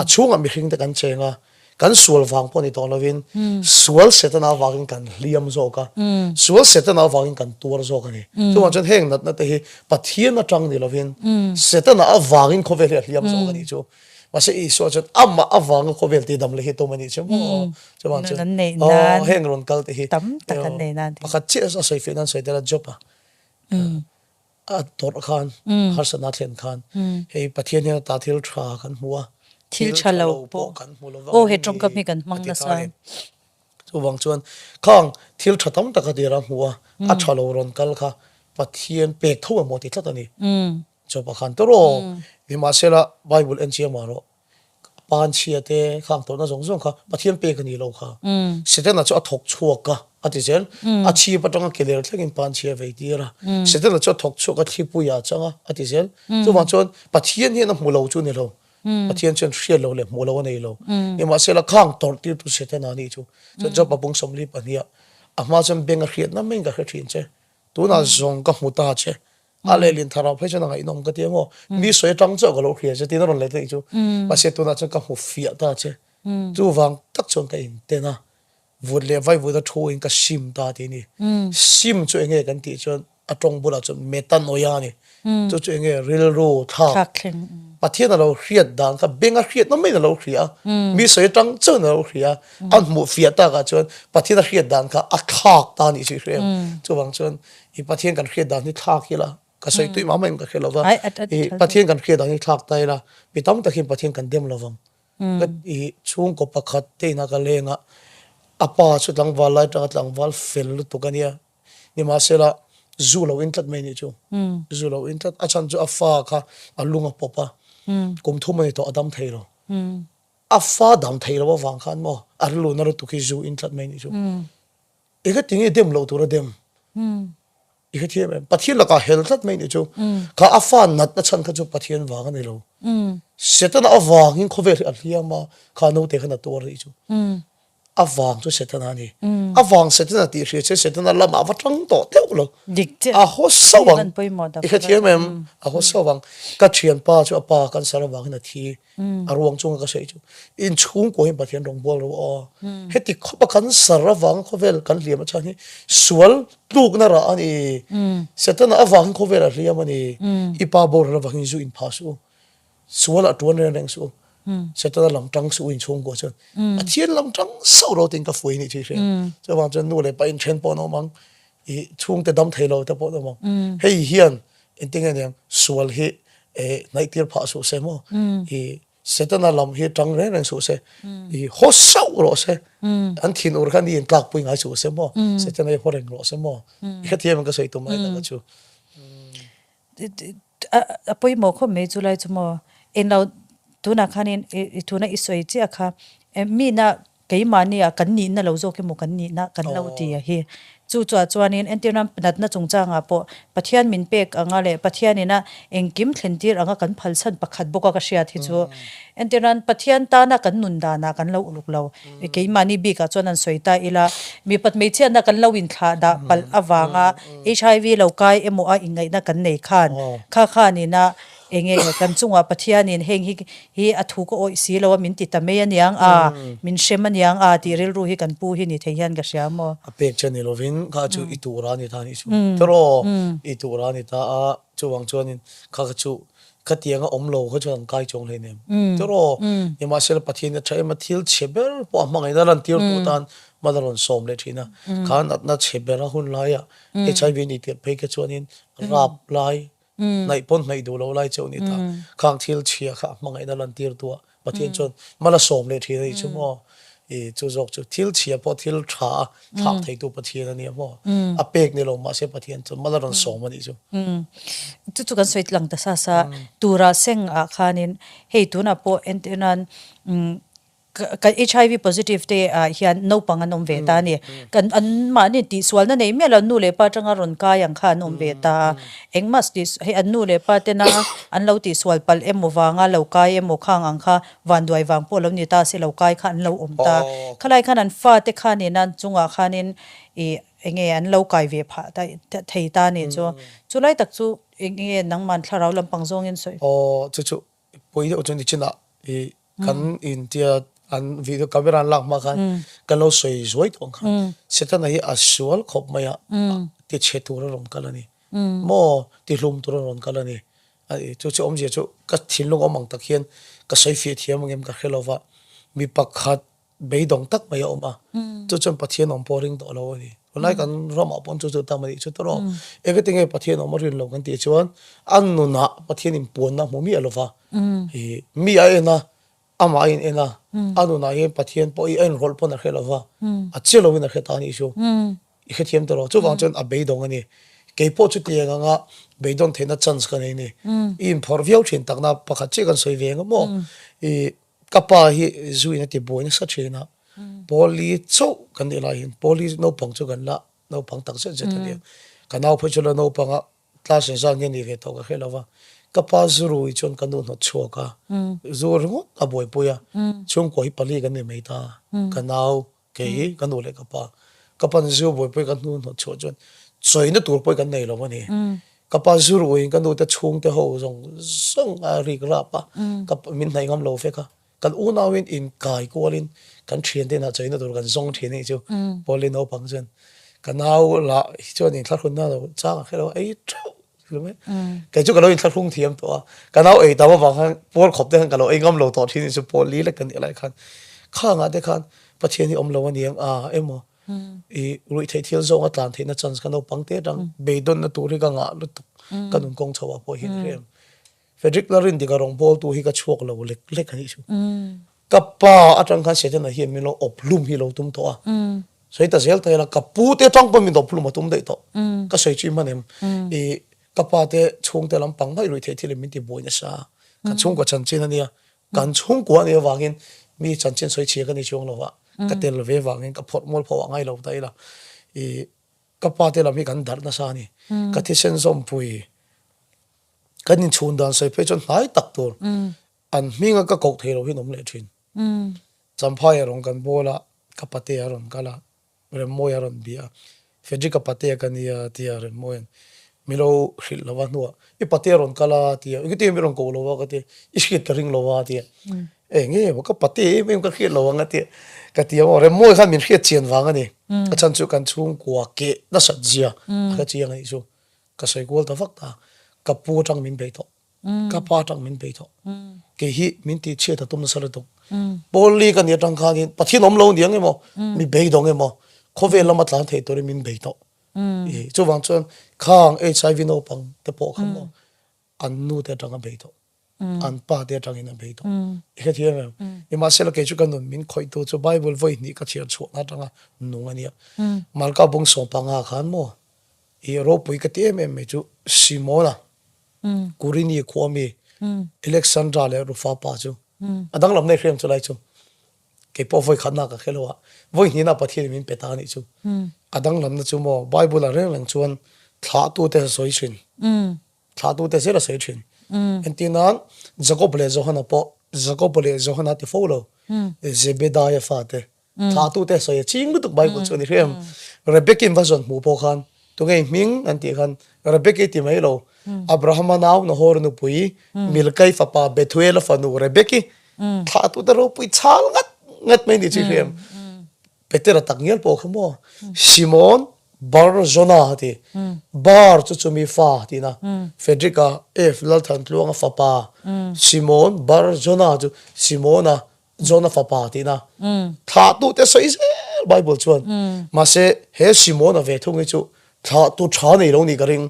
A chhungah mihring te kan cheng a, kan sual vang pawh ni tawh lovin sual Setana avangin kan hliam zawk a, sual Setana avangin kan tuar zawk a ni. Chuvang chuan heng natna te hi Pathian atang ni lovin Setana avangin khawvel hi a hliam zawk a nih chu. Mahse Isua chuan amah avanga khawvel tih dam leh hi tum a nih chu maw? Chuvang chuan An neih nan aw heng rawn kal te hi tam tak an neih nan pakhat chiah a sawi feh nan sawi tel a Job a a tawrh khan harsatna a thlen khan hei Pathian hian ata thil tha kan hmu a thil tha lo pawh kan hmu lo aw he tawngkam hi kan hmang nasa. Chuvang chuan khang thil tha tam tak a tir a hmu a a tha lo rawn kal kha Pathian pek tho emaw ti tlat a ni. Chaw pakhat te rawh. Nimahsela, Bible en chiang mah rawh. Panchhia te, khang tawhna zawng zawng kha Pathian pek a ni lo kha. Setana chu a thawk chhuak a, a ti zel. A chhip atanga ke ler thlengin panchhia vei tir a. Setana chu a thawk chhuak a, thlipui ah chang a, a ti zel. Chuvang chuan Pathian hian a hmu lo chu a ni lo. Pathian chuan hriat lo leh hmuh lo a nei lo. Nimahsela, khang tawrh tirtu Setana a nih chu. Chuan Job a bung 42 ah, a hma chuan beng a hriatna maiin ka hre thin che. Tunah zawng ka hmu ta che. A lehlin thar ah phei chuan a ngaihnawm ka ti a maw? Mi sawi atang chauh ka lo hria che tiin a rawn let daih chu. Mahse tunah chuan ka hmu fiah ta che. Chuvang tak chuan ka inten a, vut leh vaivut a thu in ka sim ta tih a ni. Sim chu enge kan tih chuan a tawng bulah chuan metanoia a ni. Chu chu enge rilru thlak. Pathian a lo hriat dan kha beng a hriat na maiin a lo hria a, mi sawi atang chauhin a lo hria a, a hmuh fiah takah chuan Pathian a hriat dan kha a thlak ta a nih chu i hria em? Chuvang chuan I Pathian kan hriat dan hi thlak ila, ka sawi tui mah mah em ka hre lova, i Pathian kan hriat dan hi thlak ta ila, mi tam takin Pathian kan dem lovang. Ka i chhungkaw pakhat te inah ka leng a, a pa chu tlangval lai atanga tlangval fel lutuk a nia, nimahsela zu lo in tlat mai nih chu, zu lo in tlat, a chhan chu a fa kha a lung a pawp a, kum thum a ni tawh a dam thei lo. A fa dam thei lo avang khan maw a rilru na lutuk hi zu in tlat mai nih chu. I hre tinge dem loh tur a dem. I hre thiam em? Pathian lakah hel tlat mai nih chu. Kha a fa natna chhan kha chu Pathian vang a ni lo. Setana avangin khawvel hi a hliam a, kha naute khan a tuar nih chu. A vang chu Setana a ni. A vang Setana tih hria che Setana lamah a va tang tawh deuh lo. A haw sauh ang. I hre thiam em? A haw sauh ang. Ka thianpa chu a pa cancer avangin a thi. A ruang chunga ka sawi chu in chhungkua hian Pathian rawng bual ro aw. Heti khawpa kan sar avanga khawvel kan hliam a chhan hi sual tlukna rah a ni. Setana avangin khawvel a hliam a ni. I pa boral avangin zu in phah suh u. Sual ah tuan reng reng suh u. Setana lam tang suh u in chhungkua chuan. Pathian lam tang sauh ro tiin ka fuai nih chu i hria. Chuvang chuan nu leh pa in then pawh an awm ang. I chhungte dam thei lo te pawh an awm ang. Hei hian Engtin nge niang sual hi hnaih tir phah suh se maw? I Setana lam hi tang reng reng suh se, i haw sauh rawh se, an thin ur kha ni in tlak pui ngai suh se maw? Setana hi haw reng rawh se maw? I hrethiam ang ka sawi tum ai tak a chu. A pawimawh khawp mai chu lai chu maw? Englo tunah khanin i tuna i sawi chiah kha mina. Keimahnia kan nihna lo zawk emaw kan nihna kan lo ti a hi. Chu chuah chuanin entirna natna chungchangah pawh Pathian min pek anga leh Pathianina engkim thlentir anga kan phalchhan pakhat bawka ka hriat hi chu entirnan Pathian tana kan nun danah kan lo uluk lo. Keimahni bikah chuan an sawi ta ila mipat hmeichhiatna kan lo inthlah dah palh avanga HIV lo kai emaw a inngaihna kan nei khan kha khanina Enge kan chungah Pathianin heng hi hi a thu ka awih si lo a min ti ta mai aniang a, min hrem aniang a tih rilru hi kan pu hi ni thei hian ka hria maw? A pek che ni lovin kha chu i tur a ni ta anih chu tiraw i tur a ni ta a, chuvang chuanin kha kha chu khatiang a awm lo kha chuan an kai chuang hleinem tiraw nimahsela Pathian a tha em a thil chhe ber pawh a hmangaihna lantir tu tan hman a rawn sawm leh thin a, kha natna chhe ber a hun laiah HIV ni tirh phei kha chuanin rap lai Hnaih pawn hnaih duh lo lai chauh ni ta. Khang thil chhia kha a hmangaihna lantir tua Pathian chuan mal a sawm leh thin a nih chu maw? I chu zawk chu thil chhia pawh thil tha a thlak theitu Pathian a nia maw? A pek ni lo mahse Pathian chuan mal a rawn sawm a nih chu. Chu chu kan sawi tlang ta sa sa. Tura seng ah khanin hei tunah pawh entirnan Kan HIV positive te ah hian naupang an awm ve ta a ni. Kan an mahni tihsualna nei miah lo nu leh pa atanga rawn kai ang kha an awm ve ta a. Engmah tih hei an nu leh pa tena an lo tihsual palh emaw vanga lo kai emaw khang ang kha vanduai vang pawh lo ni ta se lo kai kha an lo awm ta. Khalai khan an fate kha nena an chungah khanin ih enge an lo kai ve phah ta thei ta a nih chu. Chulai tak chu enge nangman thlarau lampang zawngin sawi. Aw chu chu pawi deuh chu ni chinah ih kan intia an video camera an lak hma khan kan lo sawi zuai tawh ang khan Setana hi a sual khawp mai a ti chhe tur a rawn kal a ni maw ti hlum tur a rawn kal a ni chu chu awmzia chu ka thinlung awm ang tak hian ka sawi fiah thiam ang em ka hre lo va mi pakhat beidawng tak mai a awm a, chu chuan Pathian awm pawh a ring tawh lo a ni. Tunlai kan ramah pawh chu chu tam a nih chu tawrh aw. Engati nge Pathian awm a rin lo kan tih chuan a nunah Pathian inpuanna a hmu miah lo va, ih mi a en a, amah a in en a, a nunah hian Pathian pawh hi a inrawlh pawn a hre lo va, a che loin a hre ta a nih chu. I hrethiam tawh lo, chuvang chuan a beidawng a ni. Kei pawh chutiang anga beidawn theihna chance ka nei a ni. I inphawrh viau thin takna pakhat chiah kan sawi ve ang maw? Ih Ka pa hi zu in a ti buai nasa thin a, Pawli chauh kan nih lai hian Pawli naupang chu kan la naupang tak zet zet a nia. Ka nau phei chu la naupang a, class engzat nge nih ve tawh ka hre lo va. Ka pa zu rui chuan ka nu hnawt chhuak a, zu ringawt a buaipui a, chhungkua hi pali kan ni mai ta, ka nau Kei ka nu leh ka pa, ka pan zu buaipui ka hnu hnawt chhuah chuan chawina tur pawh kan nei lo a ni. Ka pa zu ruiin ka nu te chhungte ho zawng zawng a rik rap a, ka min hnaih ngam lo vek a. Kan unauin inkai kualin kan thiante inah chawina tur kan zawng thin a nih chu. Pawlin naupang chuan ka nau lah hi chuan inthlahrunna lo chang a hre lo a, ei theuh. Kei chu ka lo inthlahrung thiam tawh a, ka nau ei tam avang khan puar khawp te khan ka lo ei ngam lo tawh thin chu pawl li lek ka nih lai khan khangah te khan Pathian hi awm lo a ni ang a emaw i ruih theih thil zawng a tlan theihna chance ka naupang te atang beidawnna tur hi ka ngah lutuk ka nun kawng chho ah pawh hian hrem Frederick Lalrindika rawngbawltu hi ka chhuak lo lek lek a nih chu. Ka pa atang khan Setana hian min lo awp hlum hi lo tum tawh a. Sawi ta zel ta ila ka pu te atang pawh min awp hlum a tum daih tawh. Ka sawi chu i hman em? I ka pa te chhungte lampang mai ruih theih thil in min ti buai nasa a. Kan chhungkua chanchin a nia. Kan chhungkua a nih avangin mi chanchin sawi chhia ka ni chuang lo va. Ka tel ve vangin ka phawrh mual pho ah ngai lo ta ila. I ka pa te lam hi kan darh nasa a ni. Ka thisen zawmpui kan inchhun dan sawi phei chuan hnai tak tur. An hminga ka koh thei lo hi an awm leh thin. Champhai a rawn kan bawl a, ka pate a rawn kal a, Remmawi a rawn bia a, Frederick-a pate ka nia tia Remmawia'n mi lo hrilh lo a hnuah, I pate a rawn kal a tia, engtin nge mi rawn koh lo a ka ti, I hriat ka ring lo a tia, eng nge maw ka pate em em ka hriat lo ang a tia, ka ti a maw, Remmawi khan min hriat chian vang a ni, a chhan chu kan chhungkua keh nasat zia a hre chiang a nih chu, ka sawi kual ta vak ta, ka pu atang min bei tawh. Ka pa atang min bei tawh. Kei hi min tih chhiat a tum nasa lutuk. Paul Lee ka nih atang khanin Pathian awm lo niang emaw, mi beidawng emaw, khawvel lama tlan thei turin min bei tawh. I chuvang chuan khang HIV naupang te pawh kha maw an nu te atang a bei tawh. An pa te atangin a bei tawh. I hrethiam em? Nimahsela kei chu ka nun min khawihtu chu Bible vawi hnih ka chhiar chhuahna atanga nung a nia. Malka bung sawmpanga khan maw i ropui ka ti em em mai chu Simona Kurini khua mi Alexandra leh Rufa pa chu a danglam nei hriam chu lai chu. Kei pawh vawi khatna ka hre lo a, vawi hnihna Pathianin min pe ta a nih chu. A danglamna chu maw Bible-ah reng reng chuan thlahtute a sawi thin. Thlahtute zel a sawi thin. Entir nan Jakob leh Johana pawh Jakob leh Johana ti fo lo, Zebedaia fate thlahtute a sawi a ching lutuk Bible chu a ni hriam. Rebecca-in va zawn hmuh pawh khan tunge i hming an tih khan Rebecca-i ti mai lo, Abrahama nau Nahor nupui Milkai fapa Bethuela fanu Rebecca-i Thlahtute ropui chhal ngat ngat mai ni chi hriam. Petera tak ngial pawh kha maw Simon Bar Jona a ti. Bar chu chumi fa tih na. Frederick-a F Lalthantluanga fapa Simon Bar Jona chu Simona Jona fapa tih na. Thlahtute sawi zel Bible chuan. Mahse he Simona ve thung hi chu thlahtu tha nei lo nih ka ring.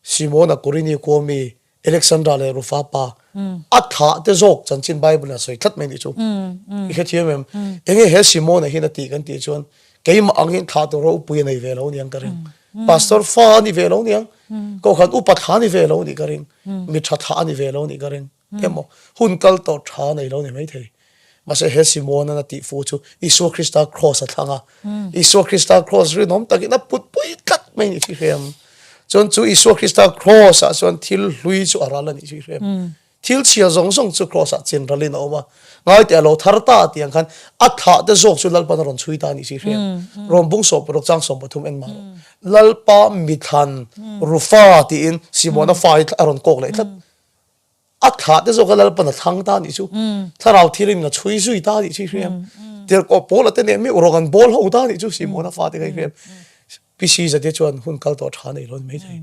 Simona Kurini khua mi Alexandra leh Rufa pa a thlah te zawk chanchin Bible in a sawi tlat mai nih chu. I hrethiam em? Enge he Simona hian a tih kan tih chuan keimah angin thlah tur ropui a nei ve lo niang ka ring. Pastor fa a ni ve lo niang. Kohhran upa thla a ni ve lo nih ka ring. Mi tha thlah a ni ve lo nih ka ring. Emaw hun kal tawh tha nei lo ni maithei. Mahse he Simona'n a tih fu chu Isua Krista kraws a thlang a. Isua Krista kraws rinawm takin a put pui tlat mai ni chi hrem. Chuan chu Isua Krista kraws ah chuan thil hlui chu a ral a nih chi hrem. Thil chhia zawng zawng chu kraws ah chin ralin a awm a. Ngaite a lo thar ta tih ang khan a thlah te zawk chu Lalpan a rawn chhui ta a nih chi hrem. Rawm bung sawm paruk chang 13 en mah rawh. Lalpa mithlan Rufa tiin Simona fa hi a rawn kawk leh tlat. A thlah te zawk a Lalpan a thlang ta anih chu. Thlarau thilin a chhui zui ta anih chu i hriam. Tirhkoh Paula te nen meuh rawng an bawl ho ta anih chu Simona fate kha i hriam. PC zate chuan hun kal tawh tha nei lo ni maithei.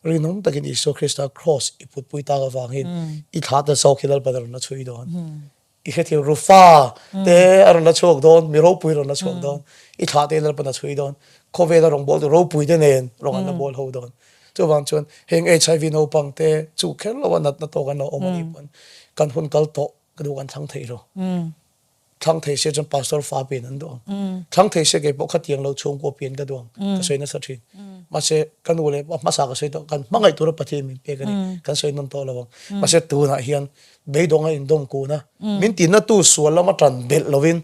Rinawm takin Isua Krista Kraws i putpui tak avangin i thlah te zawk hi Lalpan a rawn la chhui dawn. I hrethiam Rufa te a rawn la chhuak dawn, mi ropui rawn la chhuak dawn, i thlah te Lalpan a chhui dawn, khawvela rawngbawltu ropui te nen rawng an la bawl ho dawn. Chuvang chuan heng HIV naupang te chu kher lo a natna tawk an lo awm a nih pawn kan hun kal tawh ka duh kan thlang thei lo. Thlang thei se chuan Pastor fa pian an duh ang. Thlang thei se kei pawh khatiang lo chhungkua pian ka duh ang, ka sawi nasa thin. Mahse ka nu leh hmasa ka sawi tawh kan hmangaih tura Pathian min pek a ni, kan sawi nawn tawh lo ang. Mahse tunah hian Beidawng a indawm kun a, min tinatu sual lama tan belh lovin,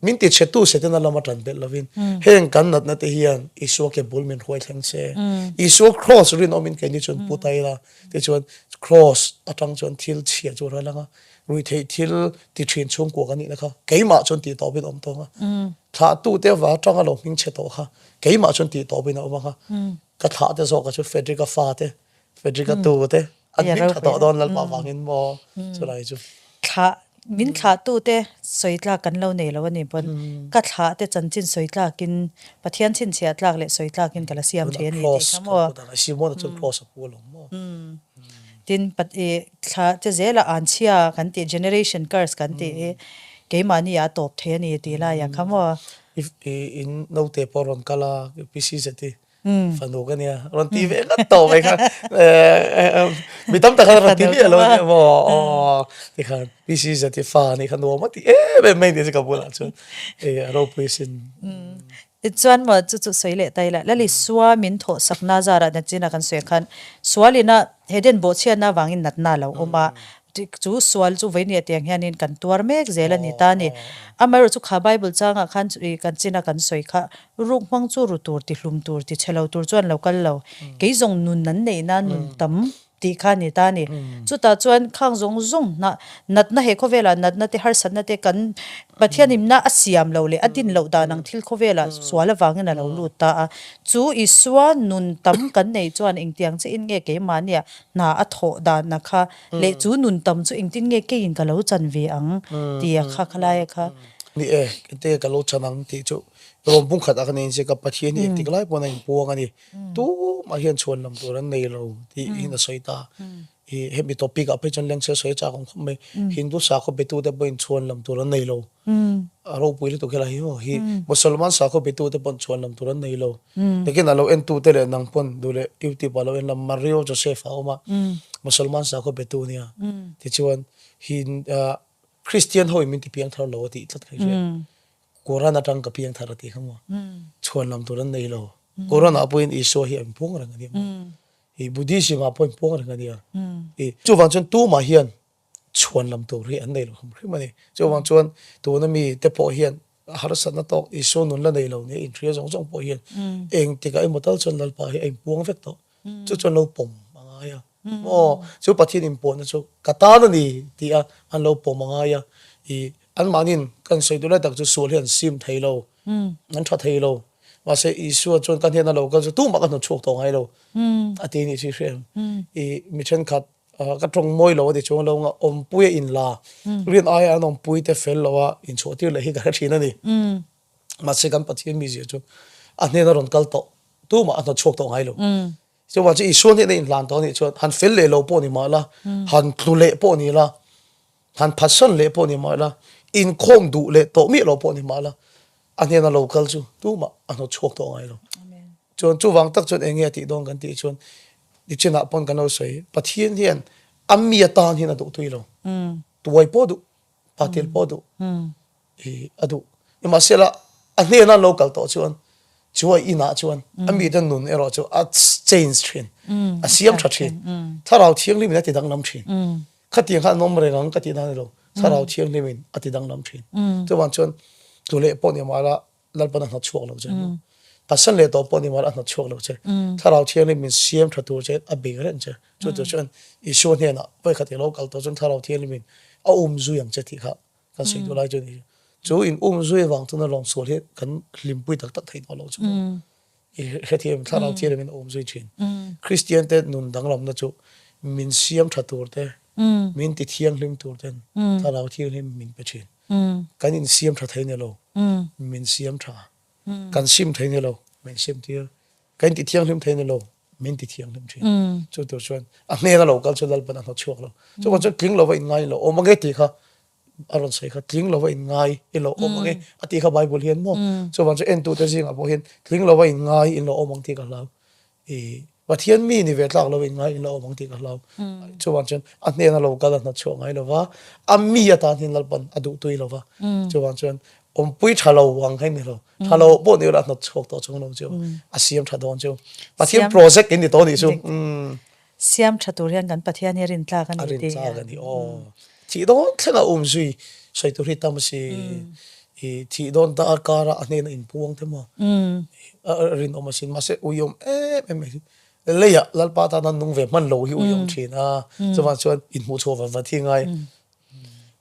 min tichhetu Setana lama tan belh lovin, heng kan natna te hian Isua ke bul min hruai thleng se. Isua kraws rinawmin keini chuan pu ta ila, tichuan kraws atang chuan thil chhia chu a ral ang a, ruihtheih thil ti thin chhungkua kan nihna kha keimah chuan tih tawpin a awm tawng a, thlahtute avang atanga lo hming chhe tawh kha keimah chuan tih tawpin a awm ang a, ka thlahte zawk a chu Frederick-a fate Frederick-a tu te an hming tha tawh dawn Lalpa vangin maw chulai chu. Thlah min thlah tu te sawi tlak kan lo nei lo a ni pawn ka thlah te chanchin sawi tlak in Pathian chhinchhiah tlak leh sawi tlak in ka la siam thei a ni tih kha maw. Simona chuan cross a pu alawm maw. Tin thlah te zela anchhia kan tih generation curse kan tih hi keimahni ah a tawp thei a ni tih laiah kha maw. I in naute pawh rawn kal a PC zet i fanu ka nia rawn ti ve ngat tawh mai kha mi tam tak khan rawn ti miah lo ania maw aw tikhan PC zati fa nih kha nuam a ti em em mai nia chu ka bulah chuan hei a ropui sin. Tichuan maw chu chu sawi leh ta ila Lali sua min thawh sakna zarah nachina kan sawi ang khan sualina Eden bawhchhiatna avangin natna a lo awm a Chu sual chu vawinia tiang hianin kan tuar mek zel a ni ta a ni. Amaherawh chu kha Bible changah khan kan china kan sawi kha ruk hmang chu ru tur, ti hlum tur, ti chhe lo tur chuan lo kal lo. Kei zawng nun an neih nan nun tam tih kha a ni ta a ni. Chutah chuan khang zawng zawng hnah natna he khawvelah natna te harsatna te kan Pathian imna a siam loh leh a din loh dan ang thil khawvelah sual avangin a lo lut ta a. Chu Isua nun tam kan neih chuan engtiang chiahin nge keimahnia hna a thawh danna kha leh chu nun tam chu engtin nge keiin ka lo chan ve ang tih a kha khalaia kha. Ni e, kente ka lo chan ang tih chu rawm bung khat a ka nei inzia ka Pathian hi engtik lai pawn a inpuang a ni. Tumah hian chhuan lam tur an nei lo tih in a sawi ta. I hemi topic ah phei chuan lengchhe sawi a chak awm khawp mai. Hindu sakhaw betute pawhin chhuan lam tur an nei lo. A ropui lutuk helai hi aw hi Musalman sakhaw betute pawn chhuan lam tur an nei lo. Takin a lo entute leh nang pawn duh leh YouTube ah lo en la Mario Joseph a awm a Musalman sakhaw betu nia tichuan hi Christian ho in min ti piang thar lo a tih tlat kha i hria. Quran atang ka piang thar a tih kha maw chhuan lam tur an nei lo. Quran ah pawhin Isua hi a inpuang reng a nia maw. I Buddhism ah pawh a inpuang reng a nia. I chuvang chuan tumah hian. chhuan lam tur hi an nei lo hrim hrim a ni. Chuvang chuan tuna mi te pawh hian harsatna tawk Isua nun la nei lo nia inhria zawng zawng pawh hian engtikah emaw tal chuan Lalpa hi a inpuang vek tawh. Chu chuan lo pawm a ngai a. Maw chu Pathian inpuahna chu ka tan a ni tih a an lo pawm a ngai a. Ih anmahniin kan sawi duh lai tak chu sual hi an sim thei lo, an tha thei lo. Mahse Isua chuan ka hnena lo kal chu tumah ka hnawt chhuak tawh ngai lo a ti a nih chu i hria em? Ih mi thenkhat Ka tawng mawi lo a ti chuang lo nga awmpui a inla rin aia an awmpui te fel lo a inchhuah tir leh hi ka hre thin a ni. Mahse kan Pathian mizia chu a hnena rawn kal tawh tumah a hnawt chhuak tawh ngai lo. Chuvang chu Isua hnena inhlan tawh a nih chuan han fel leh lo pawh ni mah la, han tlu leh pawh ni la, han phatsan leh pawh ni mah la, inkhawm duh leh tawh miah lo pawh ni mah la, a hnena lo kal chu tumah a hnawt chhuak tawh ngai lo. Chuan chuvang tak chuan eng nge a tih dawn kan tih chuan nichinah pawn kan lo sawi, Pathian hian a mi atan hian a duh tui lo. Tuai pawh duh, patil pawh duh, i a duh. Nimahsela a hnena an lo kal tawh chuan chu a inah chuan a mite nun erawh chu a change thin, a siam tha thin. Thlarau Thianghlimin a ti danglam thin. Khatiang kha an awm reng ang ka tih nan ni lo, Thlarau Thianghlimin a ti danglam thin. Chuvang chuan tlu leh pawh ni mahla Lalpan a hnawt chhuak lo che maw? Pasal leh tawh pawh ni mahla a hnawt chhuak lo che. Thlarau Thianghlim min siam tha tur che a bei reng che. Chu tur chuan Isua hnenah vawikhat i lo kal tawh chuan Thlarau Thianghlimin a um zui ang che tih kha kan sawi duh lai chu a ni. Chu in um zui avang chuan a lawmsual hi kan hlimpui tak tak thei tawh lo chu maw? I hrethiam Thlarau Thianghlimin a um zui thin. Kristian te nun danglamna chu min siam tha tur te, min ti thianghlim tur ten Thlarau Thianghlim min pe thin. Kan insiam tha thei ni lo, min siam tha. Kan sim thei ni lo, min sim tir. Kan inti thianghlim thei ni lo, min ti thianghlim thin. Chu tur chuan a hnena lo kal chu Lalpan a hnawt chhuak lo. Chuvang chuan tling lova inngai lo awm ange tih kha a rawn sawi kha tling lova inngai i lo awm ange a tih kha Bible hian maw. Chuvang chu entute zingah pawh hian tling lova inngai in lo awm ang tih ka hlau. I Pathian mi ni ve tlak lo in ngai in lo awm ang tih ka hlau. Chuvang chuan a hnena lo kal a hnawt chhuah ngai lo va, a mi atan hian Lalpan a duh tui lo va. Chuvang chuan awmpui tha lo ang kha ni lo. Tha lo pawh ni ula a hnawt chhuak tawh chung lo chu a siam tha dawn chu. Pathian project in ni tawh nih chu. Siam tha tur hian kan Pathian hi a rintlak a ni tih. A rintlak a ni aw. Thih dawn thleng a um zui sawi tur hi tam a si. I thih dawn ta a kara a hnena inpuang te maw a rinawm asin mahse uiawm em em mai hi leiah Lalpa tana nung ve hman lo hi uiawm thin a chuvang chuan inhmuh chhuah vat vat hi ngai.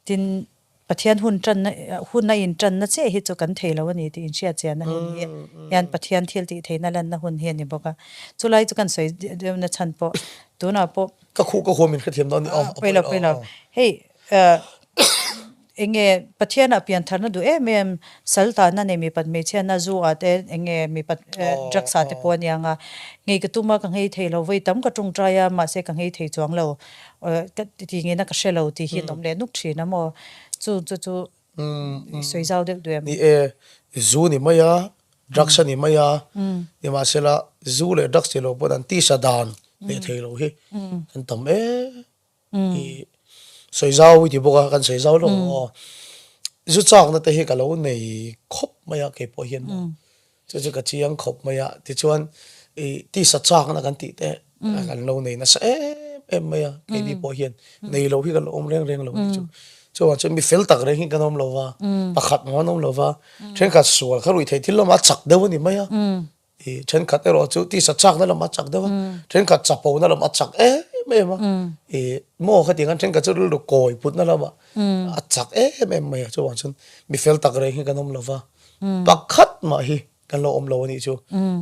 Tin, Pathian hun tanna hun a intanna chiah hi chu kan thei lo a ni tih inhriat chianna hun hi hian Pathian thil tih theihna lanna hun hi a ni bawk a. Chulai chu kan sawi deuhna chhan pawh tunah pawh. Ka khuh ka huam inhrethiam dawn a ni aw. Pawi lo pawi lo. Hei Enge Pathianah piantharna duh em em, sal tahna nei mipat hmeichhiatna zu ah te enge mipat drugs ah te pawh a niang a, nghei ka tum a ka nghei thei lo, vawi tam ka tawngtai a mahse ka nghei thei chuang lo, ka ti ngei na ka hre lo tih hi an awm leh nuk thin a maw, chu chu chu i sawi zau deuh duh em? Ni e, zu ni mai a, drugs a ni mai a, nimahsela zu leh drugs tih loh pawhin an tisa dan leh thei lo hi an tam em. I sawi zau i ti bawk a, kan sawi zau lawk ang aw. Zu chakna te hi ka lo nei khawp mai a keipawh hian maw. Chu chu ka chiang khawp mai a, tichuan i tisa chakna kan tih te kan lo nei nasa em em mai a keini pawh hian nei lo hi kan lo awm reng reng lo a ni chu. Chuvang chuan mi fel tak reng hi kan awm lo va, pakhat mah an awm lo va, thenkhat sual kha ruih theih thil lamah a chak deuh a ni mai a. I thenkhat erawh chu tisa chakna lamah a chak deuh a, thenkhat chapona lamah a chak em em a, i maw khatiang khan thenkhat chu rilru kawi putna lamah a chak em em mai a, chuvang chuan mi fel tak reng hi kan awm lo va, pakhat mah hi kan lo awm lo a nih chu,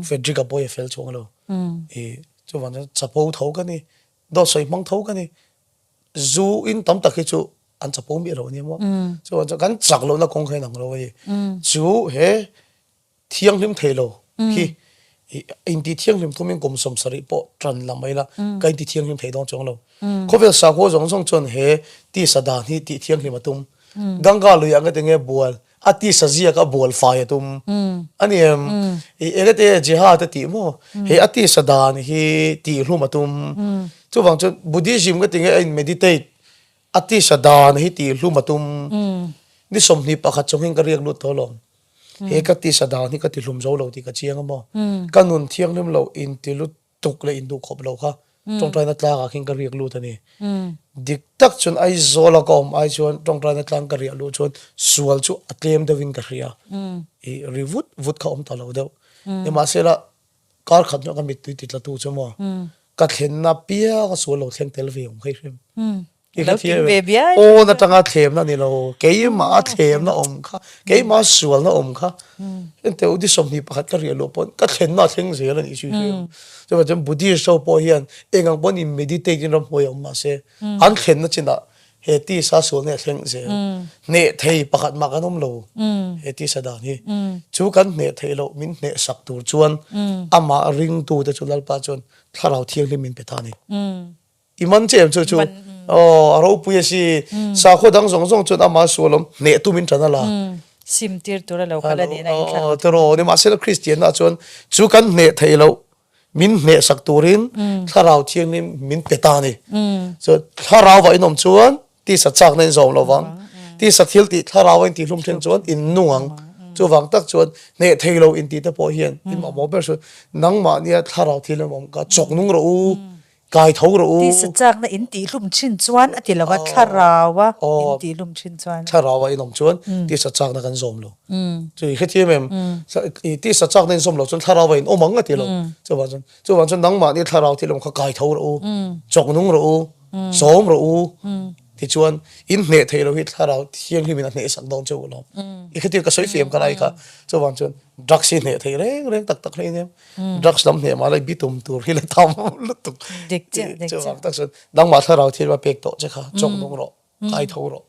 Frederick-a pawh hi a fel chuang lo, i chuvang chuan chapo tho ka ni, dawt sawi hmang tho ka ni, zu in tam tak hi chu an chapo miah lo a nia maw, chuvang chuan kan chak lohna kawng kha inang lo a ni, chu he. Thianghlim thei lo hi inti thianghlim thumin kum 70 pawh tan la mai la ka inti thianghlim thei dawn chuang lo. Khawvel sakhua zawng zawng chuan he tisa dan hi tih thianghlim a tum. Ganga lui ah ngete nge bual a tisa ziak a bual fai a tum a ni em? I engete jihad a tih maw? He a tisa dan hi tih hlum a tum. Chuvang chuan Buddhism ngete nge a in meditate a tisa dan hi tih hlum a tum. Ni 21 chungin ka riak lut tawh alawm. He ka tisa dan hi ka ti hlum zo lo tih ka chiang a maw? Ka nun thianghlim lo in ti lutuk leh in duh khawp lo kha tawngtaina tlangah khin ka riak lut a ni. Dik tak chuan Aizawla ka awm ai chuan tawngtaina tlang ka riah luh chuan sual chu a tlem deuhin ka hria. I ri vut vut kha awm ta lo deuh. Nimahsela kar khat hnuah ka mittui ti tlatu chu maw ka thlenna pianga sual lo thleng tel ve awm kha i hrem. I Lo kim ve biai. Awn atanga thlemna ni lo, keimah a thlemna awm kha, keimah a sualna awm kha. Hengte u di 21 ka riah luh pawn ka thlenna a thleng zel a nih chu i hria. Chuvang chuan Buddhist ho pawh hian eng ang pawn in meditate in ramhnuai a awm mahse an thlenna chinah he tisa sualna hi a thleng zel. Hneh thei pakhat mah kan awm lo he tisa dan hi. Chu kan hneh theih loh min hneh sak tur chuan amah ringtute chu Lalpa chuan Thlarau Thianghlim min pe ta a ni. I man che em chu chu aw a ropui a si. Sakhaw dang zawng zawng chuan amah sual awm hneh tumin tan a la. Sim tir tur a lo kal a nih na in thla. Tiraw nimahsela Kristianna chuan chu kan hneh theih loh min hneh sak turin thlarau thianghlim min pe ta a ni. Chuan thlarau vah inawm chuan Tisa chakna in zawm lo vang. Tisa thil tih thlarau a intihlum then chuan in nung ang. Chuvang tak chuan hneh thei lo intih te pawh hian in mamawh ber chu nangmahnia thlarau thil em awm kha chawk nung rawh u, kai tho rawh u. Tisa chakna in tihlum thin chuan a ti lo a, thlarau a in tihlum thin chuan. Thlarau a in awm chuan tisa chakna kan zawm lo. Chu i hrethiam em? Tisa chakna in zawm lo chuan thlarau a in awm ang a ti lo. Chuvang chuan chuvang chuan nangmahnia thlarau thil em awm kha kai tho rawh u, chawk nung rawh u. Sawm rawh u tichuan in hneh theih loh hi thlarau thianghlim in a hneh sak dawn che u lawm. I khatir ka sawi fiam ka lai kha chuvang chuan drugs hi hneh theih reng reng tak tak hlein em drugs lam hneh mah lai bitum tur hi la tam lutuk. Dik chiah dik chiah. Chuvang tak chuan nangmah thlarau thianghlim a pek tawh che kha chawk nung rawh kai tho rawh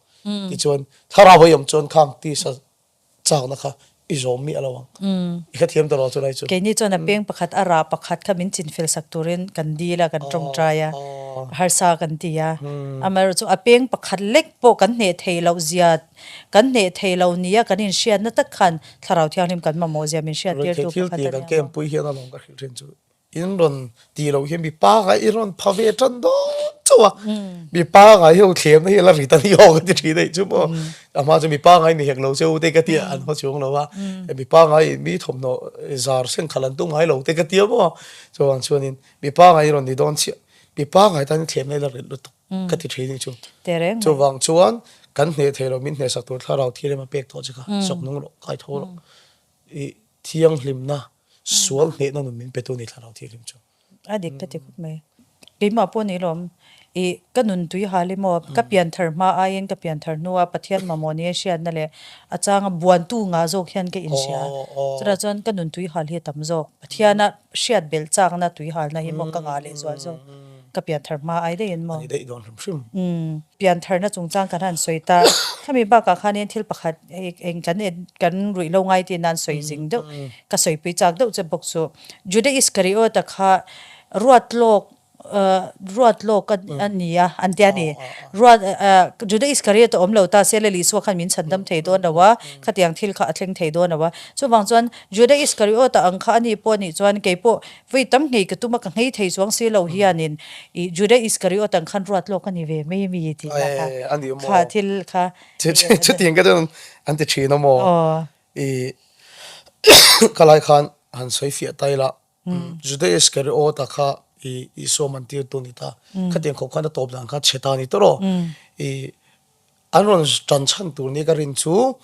tichuan thlarau a awm chuan khang tisa chakna kha i zawm miah lo ang. I hrethiam ta lo chu lai chu. Keini chuan a peng pakhat a rah pakhat kha min chinfel sak turin kan dil a, kan tawngtai a, harsa kan ti a. Amaherawhchu chu a peng pakhat lek pawh kan hneh theih loh zia, kan hneh theih loh nia kan inhriatna tak khan Thlarau Thianghlim kan mamawh zia min hriattirtu pakhat a ni ang. Thil tih kan kempui hian alawm ka hrilh thin chu. In rawn tih loh hian mipa ngai i rawn pha ve tan dawn chauh a, mipa ngai ho thlemna hi a la ri ta ni aw ka ti thin aih chu maw, a hma chu mipa ngai ni hek lo che u te ka ti a, an haw chuang lo a, mipa ngai in mi thawmhnaw zar seng khalh an tum ngai lo te ka ti a maw, chuvang chuanin mipa ngai i rawn ni dawn chiah, mipa ngai tan thlemna hi la rit lutuk ka ti thin aih chu, chuvang chuan kan hneh thei lo min hnehsak tur thlarau thil ema pek tawh che kha sawk nung rawh kai tho rawh i thianghlimna Sual hnehna nun min petu ni thlarau thianghlim chu. A dik ka ti khawp mai. Keimah pawh ni lawm, i ka nun tui hal i maw, ka pianthar hma aiin ka pianthar hnua Pathian mamawh nia hriatna leh a changa buantu ngah zawk hian ka inhria. Chutah chuan ka nun tui hal hi a tam zawk. Pathiana hriat belh chakna tui halna hi maw ka ngah leh zual zawk. Ka pianthar hma ai daih in maw. A ni daih dawn hrim hrim. Piantharna chungchang kan han sawi ta. Khami bakah khanin thil pakhat eng kan en kan ruih lo ngai tih nan sawi zing deuh ka sawipui chak deuh che bawk chu. Juda Iskariota kha ruat lawk ruat lawk a ni a an tia ni. Ruat Juda Iskariota awm lo ta se Lal Isua khan min chhandam thei dawn lo a, khatiang thil kha a thleng thei dawn lo a. Chuvang chuan Juda Iskariota ang kha a nih pawh nih chuan keipawh Vawi tam nghei ka tum a, ka nghei thei chuang si lo hianin i Juda Iskariot ang khan ruat lawk a ni ve mai mi tih lah kha kha thil kha. Chutiang ka chuan an ti thin a maw? I ka lai khan han sawi fiah ta ila, Juda Iskariot a kha i Isua man tir tu ni ta, khatiang khawp khan a tawp dan kha chhe ta ni tawh rawh. I An rawn tan chhan tur ni ka rin chu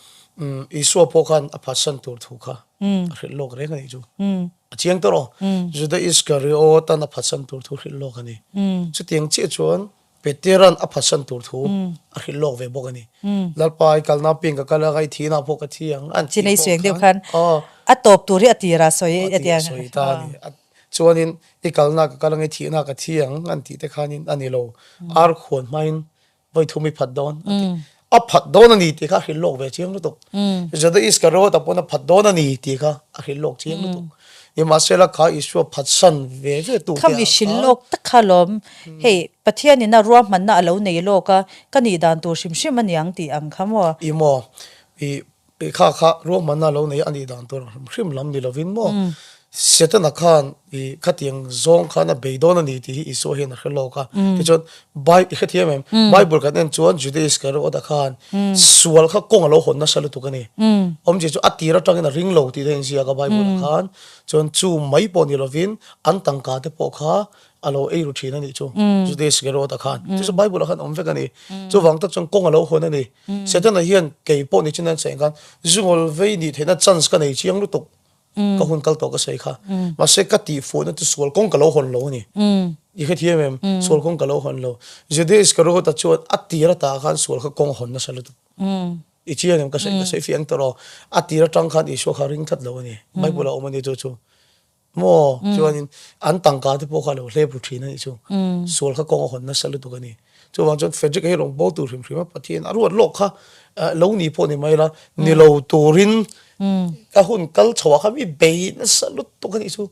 Isua pawh khan a phatsan tur thu kha a hrilh lawk reng a nih chu. A chiang tawh rawh. Juda Iskariot-an a phatsan tur thu hrilh lawk a ni. Chutiang chiah chuan Petera'n a phatsan tur thu a hrilh lawk ve bawk a ni. Lalpa i kalna ping ka kal a, ka i thihna pawh ka thi ang an tih pawh khan a tawp tur hi a tirah sawi a tia. A sawi ta a ni. Chuanin i kalna ka kal ang, i thihna ka thi ang an tih te khanin a ni lo. Ar khuan hmain Vawi thum i phat dawn a ti. A phat dawn a ni tih kha a hrilh lawk ve chiang lutuk. Juda Iskariot a pawn a phat dawn a ni tih kha a hrilh lawk chiang lutuk. Nimahsela kha Isua phatsan ve ve tu te ah khan. Khami hrilh lawk tak kha lawm. Hei Pathianin a ruahmanna a lo nei lawk a, ka nih dan tur hrim hrim a niang tih ang kha maw? I maw? I kha kha ruahmanna a lo nei a nih dan tur hrim hrim lam ni lovin maw? Setana khan i khatiang zawng khan a bei dawn a ni tih hi Isua hian a hre lawk a. Tichuan Bai i hrethiam em? Bible kan en chuan Juda Iskariot-a khan sual kha kawng a lo hawn nasa lutuk a ni. Awmzia chu a tir atangin a ring lo tih te a inziak a Bible-ah khan. Chuan chu mai pawh ni lovin an tangka te pawh kha a lo ei ru thin a nih chu Juda Iskariot-a khan. Chu chu Bible-ah khan awm vek a ni. Chuvang tak chuan kawng a lo hawn a ni. Setana hian kei pawh ni chin a sawi ang khan zungawl vei nih theihna chance ka nei chiang lutuk. Ka hun kal tawh ka sawi kha. Mahse ka tihfuhna chu sual kawng ka lo hawn lo a ni. I hrethiam em? Sual kawng ka lo hawn lo. Juda Iskariot-a chuan a tir atah khan sual kha kawng a hawn nasa lutuk. I chiang em? Ka sawi ka sawi fiah ang tawh rawh. A tir atang khan Isua kha ring tlat lo a ni. Bible ah awm a ni chu chu. Maw? Chuanin an tangka te pawh kha a lo hlep ru thin a nih chu. Sual kha kawng a hawn nasa lutuk a ni. Chuvang chuan Frederick-a hi rawn bo tur hrim hrim a, Pathian a ruat lawk kha lo ni pawh ni mai la, ni lo turin ka hun kal chho ah khan mi bei nasa lutuk a nih chu.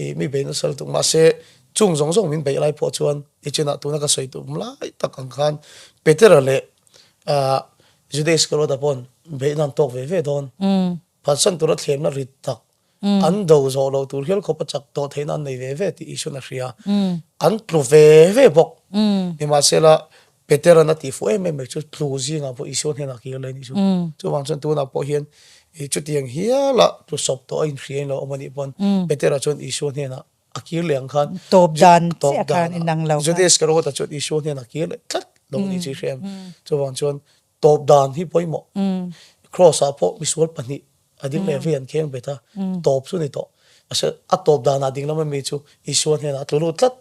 Ih mi bei nasa lutuk mahse chung zawng zawng min beih lai pawh chuan nichinah tuna ka sawi tum lai tak ang khan Petera leh Juda Iskariot-a paw'n beihna an tawk ve ve dawn. Phatsan tura thlemna rit tak An do zawh loh tur hial khawp a chak tawh theihna an nei ve ve tih Isuan a hria. An tlu ve ve bawk. Nimahsela, Petera'n a tih fuh em em mai chu tlu zingah pawh Isua hnenah kir leh a nih chu. Chuvang chuan tunah pawh hian chutiang hiala tlu sawp tawh a inhria in lo awm a nih pawn Petera chuan Isua hnenah a kir leh ang khan Tawp dan chiah khan inang lo khan. Juda Iskariota chuan Isua hnenah kir leh tlat lo a nih chu i hria em? Chuvang chuan Tawp dan hi pawimawh. Cross ah pawh misual pahnih a ding leh vei an kheng bet a, tawp chu ni tawh. Mahse a tawp danah ding lama mi chu Isua hnenah a tlu lut tlat.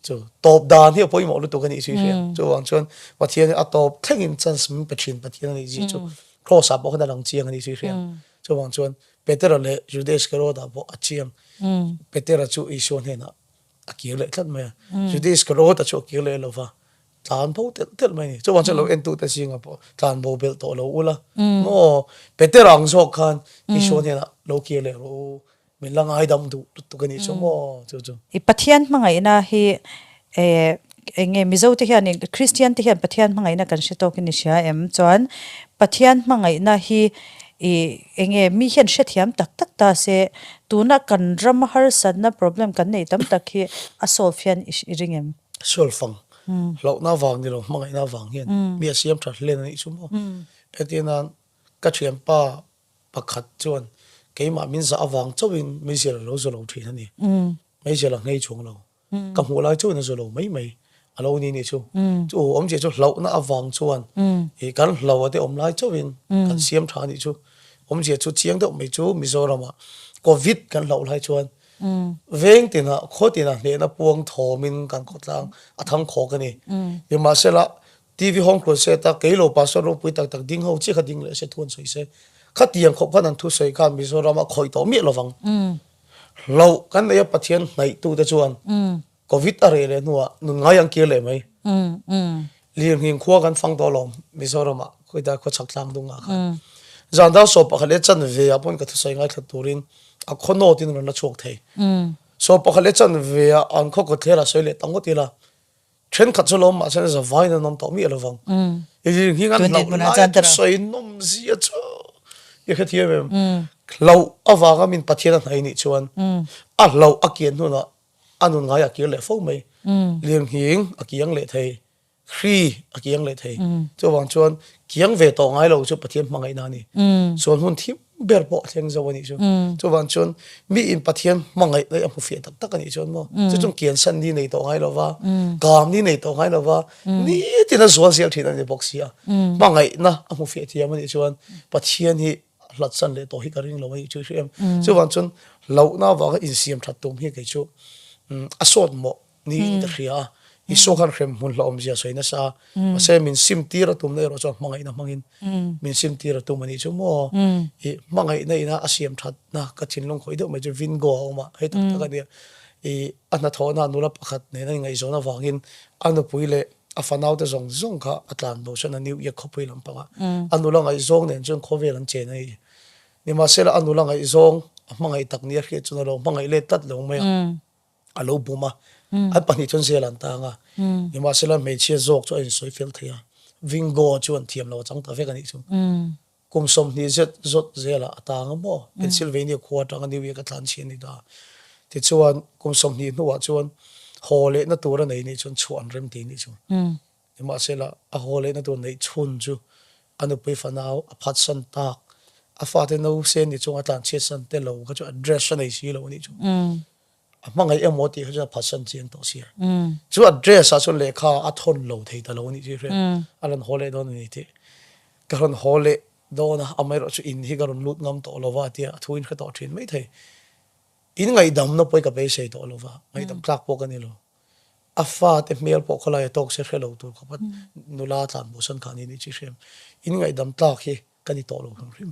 Chu tawp dan hi a pawimawh lutuk a nih chu i hria. Chuvang chuan Pathian hi a tawp thlengin chance min pe thin Pathian a nih zia chu Cross ah pawh khan a lang chiang a nih chu i hria. Chuvang chuan Petera leh Juda Iskariota pawh a chiang. Petera chu Isua hnenah a kir leh tlat mai a. Juda Iskariota chu a kir leh lo va. Tlan bo telh telh mai a ni. Chuvang chuan lo entute zingah pawh tlan bo belh tawh lo ula maw? Peter ang zawk khan Isua hnenah lo kir leh rawh u, min la ngaidam duh lutuk a nih chu maw? Chu chu. I Pathian hmangaihna hi eh eng nge Mizo te hian Kristian te hian Pathian hmangaihna kan hre tawkin i hria em? Chuan Pathian hmangaihna hi i eng nge mi hian hrethiam tak tak ta se tuna kan rama harsatna problem kan neih tam tak hi a solve hian i ring em? Sualfang hlauhna vang ni lo hmangaihna vang hian mi a siam tha hlen a nih chu maw. Hetiang nan ka thianpa pakhat chuan keimah min zah avang chauhin meizial a lo zu lo thin a ni. Meizial a nghei chhung lo. Ka hmuh lai chauhin a zu lo mai mai a lo ni nih chu. Chu awmzia chu hlauhna avang chuan ih kan hlo a te awm lai chauhin kan siam tha a nih chu. Awmzia chu chiang deuh mai chu Mizoramah Covid kan hlauh lai chuan Veng tinah, khaw tinah hnehna puang thawmin kan khawtlang a thang khawk a ni. Nimahsela, TV hawng tluan se ta, kei lo pastor ropui tak tak ding ho chiah kha ding leh se thu an sawi se. Khatiang khawp khan an thusawi khan Mizoram a khawih tawh miah lovang. Hlauh kan nei a Pathian hnaihtute chuan Covid a reh leh hnuah nun ngai an kir leh mai. Lirnghing khua kan fang tawh alawm Mizoramah khawidai khawchhak tlang dungah khan. Zan dar sawp pakhat leh chanve ah pawn ka thusawi ngaithla turin a khaw nawt in rawn la chhuak thei. Sawp pakhat leh chanve ah an khaw kawtthler ah sawi leh ta ngawt ila thenkhat chu lawm mahse zavaiin an awm tawh miah lovang. Lirnghing an hlauh lai a thusawi nawm zia chu i hrethiam em? Hlauh avanga min Pathian a hnaih nih chuan a hlauh a kian hnunah A nun ngai a kir leh fo mai. Lirnghing a kiang leh thei, hri a kiang leh thei. Chuvang chuan kiang ve tawh ngai lo chu Pathian hmangaihna a ni. Sual hmun thim ber pawh a thleng zo a nih chu. Chuvang chuan miin Pathian hmangaih leh a hmu fiah tak tak a nih chuan maw chu chuan kiansan ni nei tawh ngai lo va, kam ni nei tawh ngai lo va, nitin a zual zel thin a ni bawk si a. Hmangaihna a hmu fiah thiam a nih chuan Pathian hi a hlat san leh tawh hi ka ring lo a nih chu i hria em? Chuvang chuan hlauhna avanga insiam that tum hi kei chu a sawt mawh niin ka hria a, Isua khan hrem hmun hlauhawmzia sawi nasa a, mahse min sim tir a tumna erawh chuan hmangaihna hmangin min sim tir a tum a nih chu maw? I hmangaihna ina a siam thatna ka thinlung khawih deuh mai chu Vingo a awm a, hei tak tak a nia. I a hnathawhna nula pakhat nena ingaihzawn avangin a nupui leh A fanaute zawng zawng kha a tlan bo chuan a New York khawpui lampangah a nula ngaihzawng nen chuan khawvel an chen a ni. Nimahsela a nula ngaihzawng a hmangaih tak nia hriat chuan a lo hmangaih let tlat lo mai a, a lo bum a, an pahnih chuan zel an tang a. Nimahsela hmeichhia zawk chu a insawi fel thei a, Vingo chuan thiam lo a chang ta vek a nih chu. Kum 20 zet zawt zelah a tang a maw? Pennsylvania khua atanga New York a tlan chhi a ni ta. Tichuan, kum 20 hnuah chuan haw lehna tur a nei nih chuan chhuah an rem ti nih chu. Nimahsela, a haw lehna tur neih chhun chu a nupui fanau a phatsan tak, a fate nausên ni chunga tlan chhiatsan te lo kha chu address a nei si lo a nih chu. A hmangaih emaw tih kha chuan a phatsan chiang tawh sia. Chu address ah chuan lehkha a thawn lo thei ta lo a nih chu i hriat. A rawn haw leh dawn a ni tih. Ka rawn haw leh dawn a, amaherawh chu in hi ka rawn lut ngam tawh lo va tia a thu in hre tawh thin maithei. In ngaihdamna pawh hi ka beisei tawh lo va, ngaihdam tlak pawh ka ni lo. A fate hmel pawh khawlai a tawk se hre lo tur khawpa nula tlan bosan kha ni nih chu i hriam. In ngaihdam tlak hi ka ni tawh lo hrim hrim.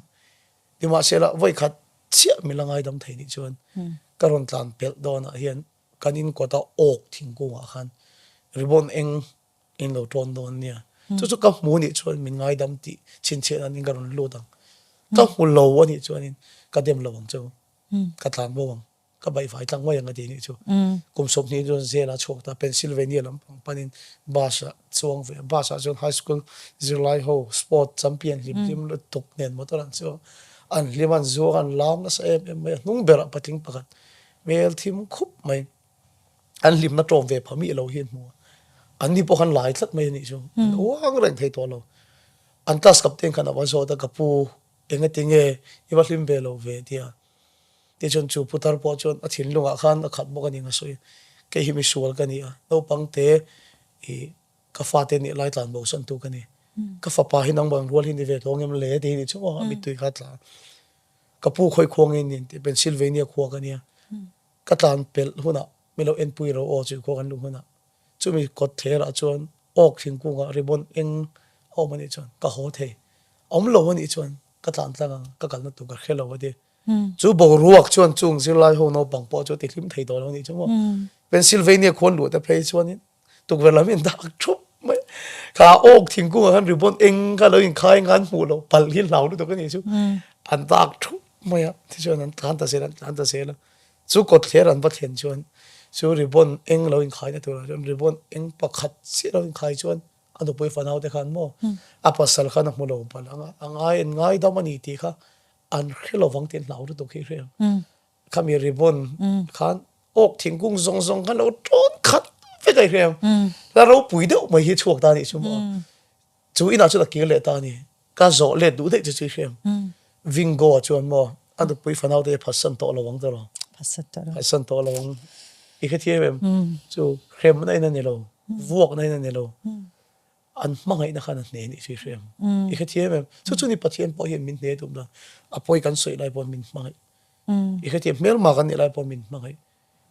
Nimahsela, vawikhat chiah min la ngaidam thei nih chuan ka rawn tlan pelh dawnah hian kan in kawta awk thingkungah khan ribbon eng in lo tawn dawn nia. Chu chu ka hmu nih chuan min ngaidam tih chhinchhiah nan in ka rawn lut ang. Ka hmu lo a nih chuanin ka dem lo ang che u, ka tlan bo ang. Ka baihvai tlang mai ang a ti nih chu. Kum 20 chuan jail a chhuak ta, Pennsylvania lampang panin bus ah chuang ve a, bus ah chuan high school zirlai ho sport champion hlim hlim lutuk nen motor an chuang, an hlim an zuang an lam nasa em em mai a, hnung berah patling pakhat hmel thim khup mai an hlimna tawm ve pha mih lo hi an hmu a, an ni pawh khan lai tlat mai a nih chu, an uang reng thei tawh lo. An class captain khan a va zawt a, ka pu engatinge i va hlim ve lo ve tia. Tichuan chu putar pawh chuan a thinlungah khan a khat bawk a ni nga sawi. Kei hi misual ka ni a, naupang te i ka fate nih lai tlan bo san tu ka ni. Ka fapa hi nangmah ang rual hi ni ve tawh ngem le ti hi ni chu a mittui kha a tla. Ka pu khawi khua nge ni an ti, Pennsylvania khua ka nia. Ka tlan pelh hunah min lo enpui ro aw chu khua kan luh hunah. Chumi kawt therah chuan awk thingkungah ribbon eng a awm a nih chuan ka haw thei. A awm lo a nih chuan ka tlan tlang ang, ka kalna tur ka hre lo a ti. Chu boruak chuan chung zirlai ho naupang pawh chu a ti hlim thei tawh lo a nih chu maw. Pennsylvania khuan luh te phei chuanin tukverh lam in dak thup mai. Kha awk thingkungah khan ribbon eng kha lo inkhai ang kha an hmuh loh palh hi hlau lutuk a nih chu. An dak thup mai a, tichuan an tlan ta zel a, an tlan ta zel a. Chu kawtthler an va thlen chuan chu ribbon eng lo inkhaina turah chuan ribbon eng pakhat chiah lo inkhai chuan a nupui fanau te khan maw a pasal khan a hmu lo palh ang a, a ngai an ngaidam a ni tih kha an hre lo vang tih an hlau lutuk hi hre ang. Khami ribbon khan awk thingkung zawng zawng khan lo tawn khat vek a i hre ang. La ropui deuh mai hi chhuak ta a nih chu maw. Chu inah chuan a kir leh ta a ni. Ka zawh let duh daih chu chu i hre ang. Vingo ah chuan maw a nupui fanau te hi phatsan tawh lo ang tiraw? Phatsan tawh lo. Phatsan tawh lo ang. I hrethiam em? Chu hremna in a ni lo, vuakna in a ni lo. An hmangaihna khan a hne nih chu i hre ang. I hrethiam em? Chu chu ni Pathian pawh hian min hne duh dan. A pawi kan sawi lai pawhin min hmangaih. I hrethiam hmelma kan nih lai pawhin min hmangaih.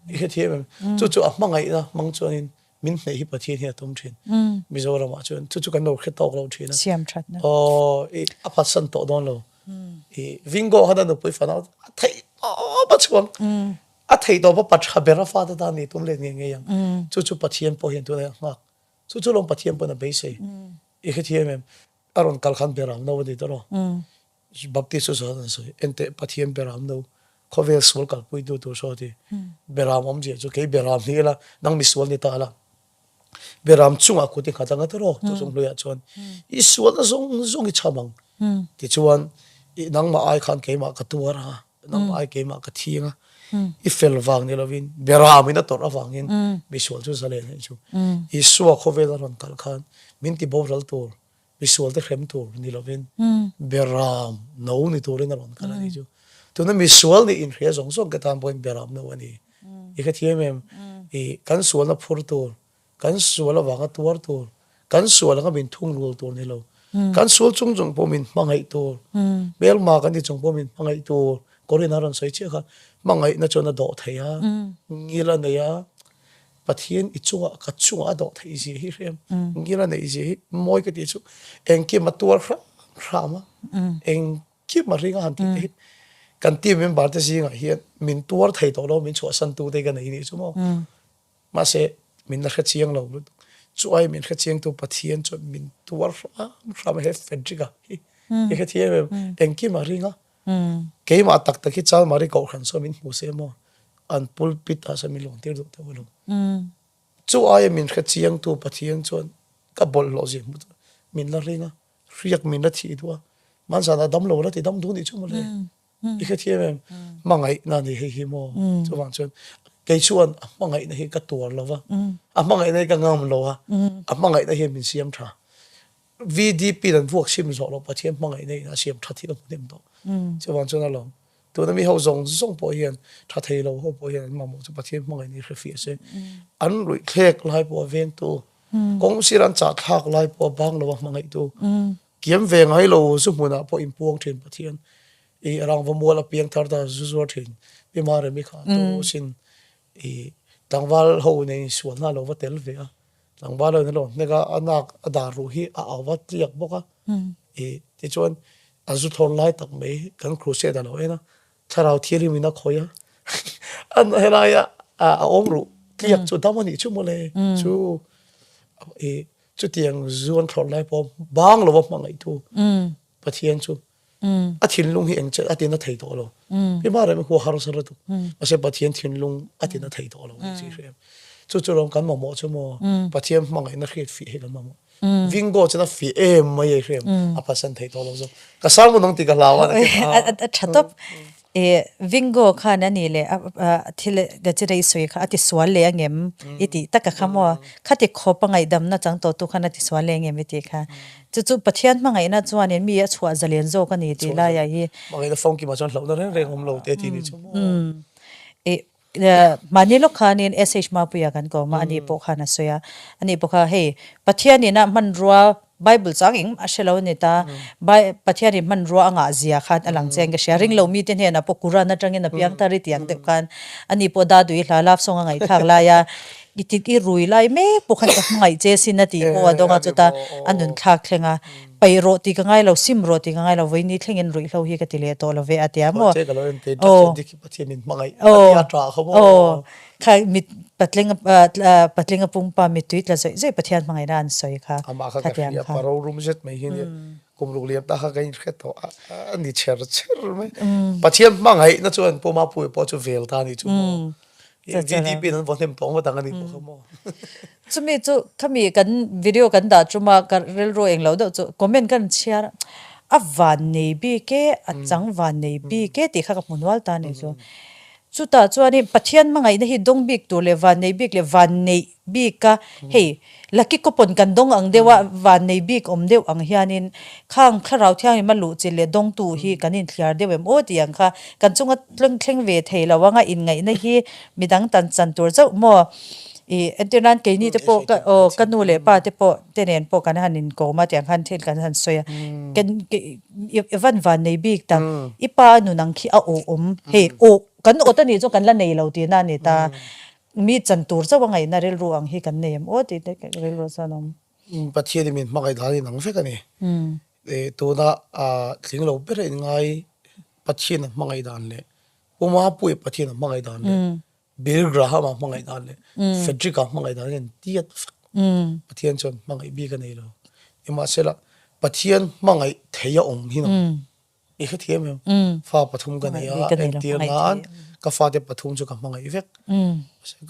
I hrethiam em? Chu chu a hmangaihna hmang chuanin min hneih hi Pathian hian a tum thin. Mizoramah chuan chu chu kan lo hre tawk lo thin a. Siam thatna. Aw, i a phatsan tawh dawn lo. I Vingo khan a nupui fanau a theih tawp a chhuang. A theih tawp a pa tha ber a fate tan nih tum let ngei ngei ang. Chu chu Pathian pawh hian tunah hian a nghak. Chu chu lawm Pathian pawn a beisei. I hrethiam em? A rawn kal khan beram no a ni tawh lo. Baptist chu sawn an sawi, Enteh Pathian beram no, khawvel sual kalpui tu tur saw ti. Beram awmzia chu kei beram ni ila, nang misual ni ta la. Beram chungah kut i nghat anga tawh rawh, chu chung hluiah chuan i sualna zawng zawng i cham ang. Tichuan, i nangmah ai khan keimah ka tuar a, nangmah ai keimah ka thing a, i fel vang ni lovin beramin a tawrh avangin misual chu zalen anih chu. Isua khawvel a rawn kalh khan min ti boral tur Misualte hrem tur ni lovin beram no ni turin a rawn kal a nih chu. Tuna misual nih inhria zawng zawng ka tan pawhin beram no a ni. I hrethiam em? I kan sualna phur tur, kan sual avanga tuar tur, kan sual anga min thungrul tur ni lo. Kan sual chung chung pawh min hmangaih tur, hmelma kan ti chung pawh min hmangaih tur, Korin a rawn sawi chiah kha, hmangaihna chuan a dawh thei a, ngil a nei a, Pathian i chungah ka chungah a dawh theih zia hi hriam ngil a neih zia hi mawi ka tih chu engkim a tuar hram hram a engkim a ring a han tih te hi kan team member te zingah hian min tuar thei tawh lo min chhuahsan tu te ka nei nih chu maw mahse min la hre chiang lo lutuk chu ai min hre chiang tu Pathian chuan min tuar hram hram a he Frederick a hi i hrethiam em engkim a ring a Keimah tak tak hi Chalmari Kohhran saw min hmu se maw? An pulpit ah sawn min lawn tir duh teuh alawm. Chu aia min hre chiangtu Pathian chuan ka bawlhhlawh zia hmu chuan min la ring a, hriak min la thih duh a. Hmanzanah dam lo la ti dam duh nih chu mawle. I hrethiam em? Hmangaihna a ni hei hi maw? Chuvang chuan kei chuan a hmangaihna hi ka tuar lo va, a hmangaihna hi ka ngam lo a, a hmangaihna hian min siam tha. VDP in an vuak sim zawh loh Pathian hmangaihna in a siam that hi ka hmu hnem tawh. Chuvang chuan alawm tuna mi ho zawng zawng pawh hian tha thei lo ho pawh hian an mamawh chu Pathian hmangaihna hi hre fiah se. An ruih thlek lai pawh a vengtu, kawng sir an chah thlak lai pawh a bang lo a hmangaihtu, kiam ve ngai lo zu hmunah pawh inpuang thin Pathian i rangva mual a piang thar ta zu zuar thin Pi Maremi kha tu sin i tlangval ho nei sualna a lo va tel ve a. Tlangval ho in a lo hnek a, a nak a dar ruh hi a au va tliak bawk a. I tichuan a zu thlawr lai tak mai kan crusade a lo en a, thlarau thianghlim in a khawih a, a helaia a awm ruh tliak chu dam a nih chu mawle chu i chutiang zu an thlawr lai pawh bang lova hmangaihtu Pathian chu A thinlung hi eng che a tina thei tawh lo. Pi ma rem hua harsa lutuk. Mahse Pathian thinlung a tina thei tawh lo ni chi hrem. Chu chu rawng kan mamawh chu maw Pathian hmangaihna hriat fih hi kan mamawh. Vingo chuan a fih em mai ei hrem a phatsan thei tawh lo zawk. Ka sermon ang tih ka hlau a. A tha tawp. I Vingo khan a nih leh a thil gazette a i sawi kha a ti sual leh angem i tih tak a kha maw? Khati khawp a ngaihdamna chang tawhtu khan a ti sual leh angem i tih kha. Chu chu Pathian hmangaihna chuanin mi a chhuah zalen zawk a ni tih laiah hi. Hmangaihna fawngkimah chuan hlauhna reng reng awm lo te tih ni chu maw? I mahni lawk khanin SH Mapuia kan kawm a, ani pawh khan a sawi a. Ani pawh kha hei Pathianin a hmanrua Bible chang eng a hre lo a ni ta, Pathian in hmanrua a ngah zia khan a lang chiang ka hria. Ring lo mite hnenah pawh Quran atangin a piang thar i tih ang deuh khan ani pawh Dadui hla love song a ngaihthlak lai a, i ti i rui lai mek pawh khan ka hmangaih che sin a tih pawh a dawng a chuta a nun thlak thleng a, paih rawh tih ka ngai lo, sim rawh tih ka ngai lo, vawiini thlengin ruihhlo hi ka ti leh tawh lo ve a ti a maw? Aw aw. Kha mit patling patling a pumpa mittui tla zawih zawih Pathian hmangaihna an sawi kha. Amah kha ka hria pa rorum zet mai hi nia kum ruk liam ta kha ka inhre tawh a a ni chher chher mai. Pathian hmangaihna chuan Pu Mapuia pawh chu vel ta a nih chu maw. VDP in an vaw hnem tawng vek ang a nih pawh kha maw. Chumi chu khami kan video kan dah tum a ka rilru eng lo deuh chu comment ka rawn chhiar a, a van nei bik e a chang van nei bik e tih kha ka hmu nual ta a nih chu. Chutah chuanin Pathian hmangaihna hi dawng bik tur leh vannei bik leh vanneih bik a, hei lucky coupon kan dawng ang deuh a, vannei bik awm deuh ang hianin khang thlarau thianghlim a luh chi leh dawngtu hi kan inthliar deuh em aw tih ang kha kan chunga thleng ve thei lo anga inngaihna hi midang tan chan tur chauh maw? Ih entir nan keini te pawh ka aw ka nu leh pa te pawh te nen pawh kan han inkawm a tiang khan thil kan han sawi a, kan I van van nei bik tak, i pa a nun ang khi a awh awm, hei awh kan awt a nih chu kan la nei lo tihna a ni ta, mi chan tur chauh a ngaihna rilru ang hi kan nei em aw tih te rilru chuan a awm. Pathian in min hmangaih dan in ang vek a ni. Tuna tling lo ber a inngai Pathian a hmangaih dan leh Pu Mapuia Pathian a hmangaih dan leh Bill Graham-a hmangaih dan leh Frederick-a hmangaih dan hian tiat vek. Pathian chuan hmangaih bik a nei lo. Nimahsela, Pathian hmangaih thei a awm hi nang. I hrethiam em? Fa pathum ka nei a, entir nan ka fate pathum chu ka hmangaih vek.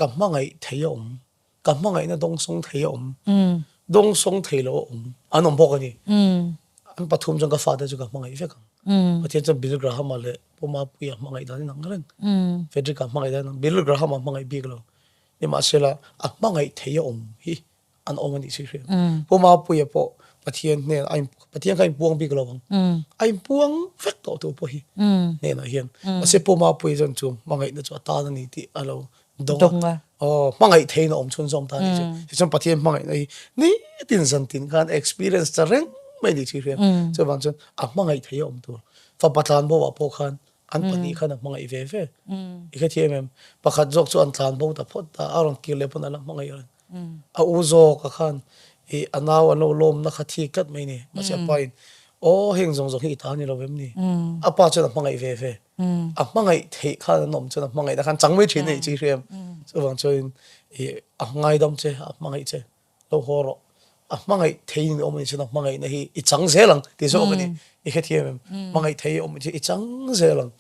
Ka hmangaih thei a awm. Ka hmangaihna dawngsawng thei a awm. Dawngsawng thei lo a awm. An awm bawk a ni. An pathum chuan ka fate chu ka hmangaih vek ang. Pathian chuan Bill Graham-a leh Pu Mapuia hmangaih dan in ang reng. Frederick-a hmangaih dan in ang. Bill Graham-a hmangaih bik lo. Nimahsela, a hmangaih thei a awm hi an awm a nih si hriat. Pu Mapuia pawh Pathian hnen a in Pathian kha a inpuang bik lo ang. A inpuang vek tawh tu pawh hi hnenah hian. Mahse Pu Mapuia chuan chu hmangaihna chu a tan a ni tih a lo dawng a. Aw, hmangaih theiin a awm chhunzawm ta a nih chu. Tichuan Pathian hmangaihna hi nitin zantin khan experience ta reng mai a nih chi hriat. Chuvang chuan a hmangaih thei a awm tur. Fapa tlanbo ah pawh khan an pahnih khan a hmangaih ve ve. I hrethiam em? Pakhat zawk chu an tlanbo ta phawt ta, a rawn kir leh pawn a la hmangaih reng. A u zawk a khan i a nau an lo lawmna kha thik tlat mai ni. Mahse a pa in, Aw heng zawng zawng hi i ta ni lo em ni? A pa chuan a hmangaih ve ve. A hmangaih theih khan an awm chuan a hmangaihna khan chang mai thin a nih chi hriam. Chuvang chuan i a ngaidam che, a hmangaih che. Lo haw rawh. A hmangaih theiin i awm a nih chuan a hmangaihna hi i chang zel ang tih zawk a ni. I hrethiam em? Hmangaih thei i awm a nih chuan i chang zel ang.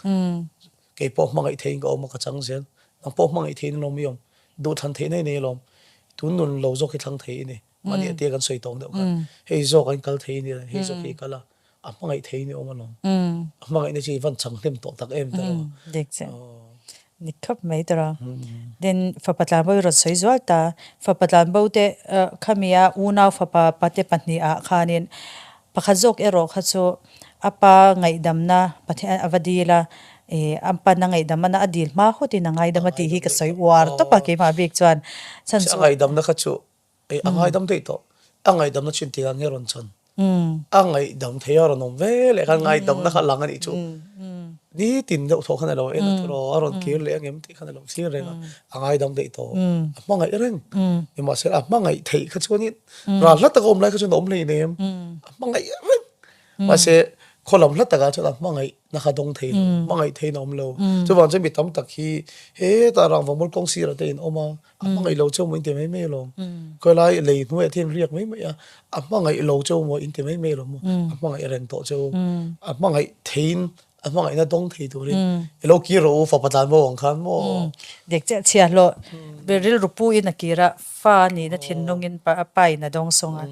Kei pawh hmangaih theiin ka awm a, ka chang zel. Nang pawh hmangaih theiin alawm i awm. Duhthlan theihna i nei alawm. Tun nun lo zawk hi thlang thei i ni. Mahni atia kan sawi tawng deuh khan hei zawk a in kal thei i ni, hei zawk hi i kal a. A hmangaih thei ni awm alawm. A hmangaihna chu i van chang hnem tawh tak em tawh. Dik che. Dik khawp mai tawh a. Then fapa tlanbo i rawn sawi zual ta. Fapa tlanbo te khamia unau fapa pate pahnihah khanin pakhat zawk erawh kha chu a pa ngaihdamna Pathian a va dil a, ih a pana ngaihdamna a dil hma hawtin a ngaidam a tih hi ka sawi uar tawp a keimah bik chuan. Chhan chu. A ngaihdamna kha chu Ei, a ngaidam daih tawh. A ngaihdamna chin tikah nge rawn chan? A ngaihdam thei a rawn awm ve leh khan ngaihdamna kha a lang a nih chu. Nitin deuh thawh khan a lo en a tawh a rawn kir leh angem tih khan a lo thlir reng a, a ngaidam daih tawh. A hmangaih reng. Nimahsela a hmangaih theih kha chuanin ral hla taka awm lai kha chuan a awm hleinem. A hmangaih reng. Mahse khaw lam hla takah chuan a hmangaihna kha dawng thei lo, hmangaih theiin a awm lo. Chuvang chuan mi tam tak hi hetah rangvamul kawng sirah te in awm a, a hmangaih lo cheu maw in ti mai mai alawm. Khawilai lei hnuaiah te in riak mai mai a, a hmangaih lo cheu maw in ti mai mai alawm maw, a hmangaih reng tawh cheu. A hmangaih theiin a hmangaihna dawng thei turin i lo kir rawh u fapa tlan bo ang khan maw. Dik chiah chhiahhlawh rilru pu in a kir a, fa a nihna thinlungin pa in a dawng sawng a.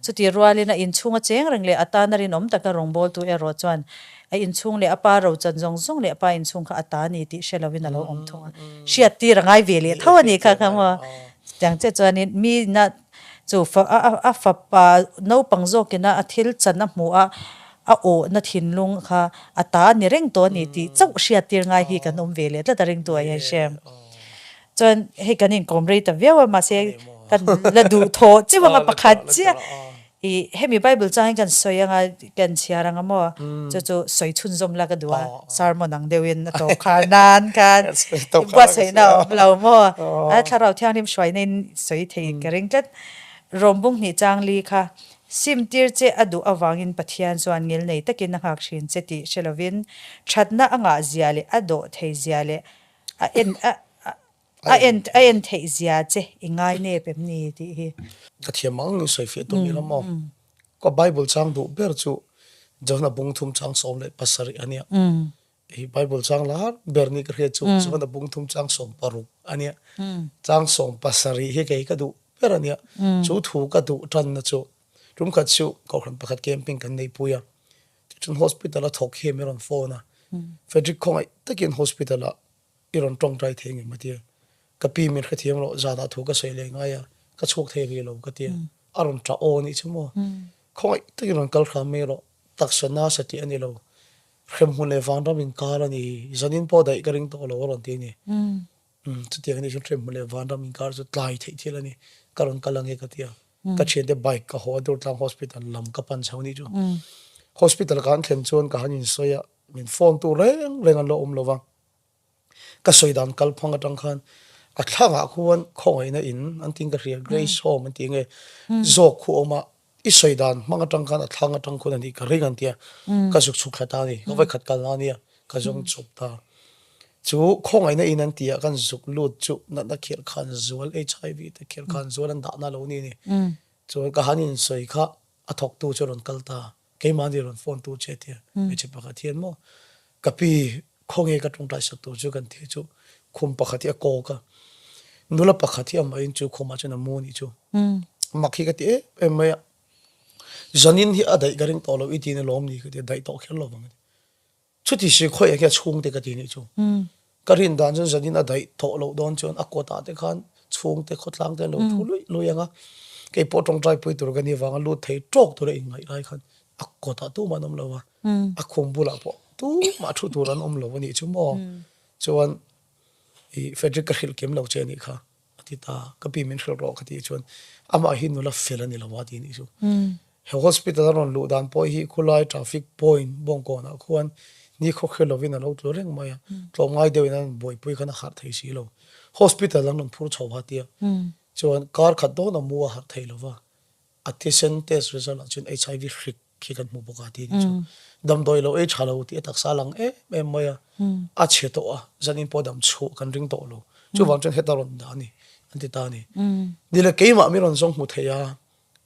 Chutih rualin a inchhung a cheng reng leh a tana rinawm taka rawngbawltu erawh chuan a inchhung leh a pa rochan zawng zawng leh a pa inchhung kha a ta a ni tih hre lovin a lo awm thung a. Hriat tir a ngai ve leh tho a nih kha kha maw. Chutiang chiah chuanin mina chu a fapa naupang zawkina a thil chan a hmuh a, a awhna thinlung kha a ta a ni reng tawh a ni tih chauh hriat tir ngai hi kan awm ve leh tlat a ringtu ah hian hre. Chuan hei kan inkawm rei ta viau a mahse kan la duh thawh chiu anga pakhat chiah i hemi Bible chang hi kan sawi anga kan chhiar anga maw chu chu sawi chhunzawm la ka duh a sermon ang deuhin a tawp khar nan khan buatsaihna a awm lo maw a thlarau thianghlim hruaina in sawi thei ka ring tlat Rawmbung hnih chang li kha simtir che a duh avangin Pathian chuan ngilnei takin a nghak thin che tih hre lovin thatna a ngah zia leh a dawh thei zia leh A en a a en a en theih zia che i ngai nep em ni tih hi. Ka thiam ang in sawi fiah tum ila maw? Ka Bible chang duh ber chu Johna bung thum chang 17 a nia. I Bible chang lar ber ni ka hriat chu Johna bung thum chang 16 a nia. Chang 17 hi kei ka duh ber a nia. Chu thu ka duh tanna chu tumkhat chu kohhran pakhat camping kan neihpui a. Tichuan hospital a thawk hian min rawn phone a, Frederick khawngaih takin hospital ah i rawn tawngtai thei ngem a ti a, ka pi min hrethiam loh zanah thu ka sawi leh ngai a, ka chhuak thei rih lo ka ti a, a rawn tah aw anih chu maw, khawngaih takin rawn kal hram mai rawh, taksa nasa tih a ni lo, hremhmun leh vanram inkar a ni, zanin pawh daih ka ring tawh lo a rawn ti a ni. Umm chutiang anih chuan hremhmun leh vanram inkar chu tlai theih thil a ni, ka rawn kal ange ka ti a, ka thiante bike ka haw a Durtlang hospital lam ka pan chho anih chu. Hospital ka han thlen chuan ka han insawi a, min phone tu reng reng an lo awm lo va, ka sawi dan kal phang atang khan a thlangah khuan khawngaihna in an tiin ka hria Grace Home an tih nge zawk khu a awm a, I sawi dan hmang atang khan a thlang atang khawn a nih ka ring an tia, ka zuk chhuk thla ta a ni, ka vawikhat kalna a nia, ka zawng chhuak ta. Chu khawngaihna in an tia kan zuk lut chu natna khirh khan zual HIV te khirh khan zual an dahna lo ni a ni. Chuan ka han insawi kha a thawktu chu a rawn kal ta, keimahni rawn phone tu che tia hmeichhe pakhat hian maw ka pi Khawnge ka tawngtai sak tur chu kan ti chu khum pakhat hi a kawk a, nula pakhat hi amahin chu khumah chuan a mu anih chu. Mak hi ka ti em em mai a, zanin hi a daih ka ring tawh lo i ti na lawm ni ka ti a, daih tawh kher lo vang a ti. Chuti si khawiah khian chhungte ka ti anih chu. Ka rin dan chuan zanin a daih tawh loh dawn chuan a kawtah te khan chhungte khawtlang te an lo thu luih luih ang a, kei pawh tawngtai pui tur ka nih vanga lut thei tawk tura inngaih lai khan a kawtah tumah an awm lo a. A khum bulah pawh tumah thu tur an awm lo a nih chu maw? Chuan i Frederick ka hrilh kim lo che a nih kha a ti ta, ka pi min hrilh rawh ka tih chuan amah hi nula fel a ni lo a ti a nih chu. He hospital a rawn luh dan pawh hi khulai traffic point Bawngkawnah khuan ni khawkher lovin a lo tlu reng mai a, tlawmngai deuhin an rawn buaipui khan a harh thei si lo. Hospital an rawn phur chho a tia, chuan kar khat dawn a mu a harh thei lo va, a thisen test result ah chuan HIV hrik khi kan hmu bawk a ti ni chu. Damdawi lo ei tha lo tih a taksa a lang em em mai a, a chhe tawh a, zanin pawh dam chhuah kan ring tawh lo. Chuvang chuan heta rawn dah a ni, an ti ta a ni. Ni le keimah mi rawn zawng hmu thei a,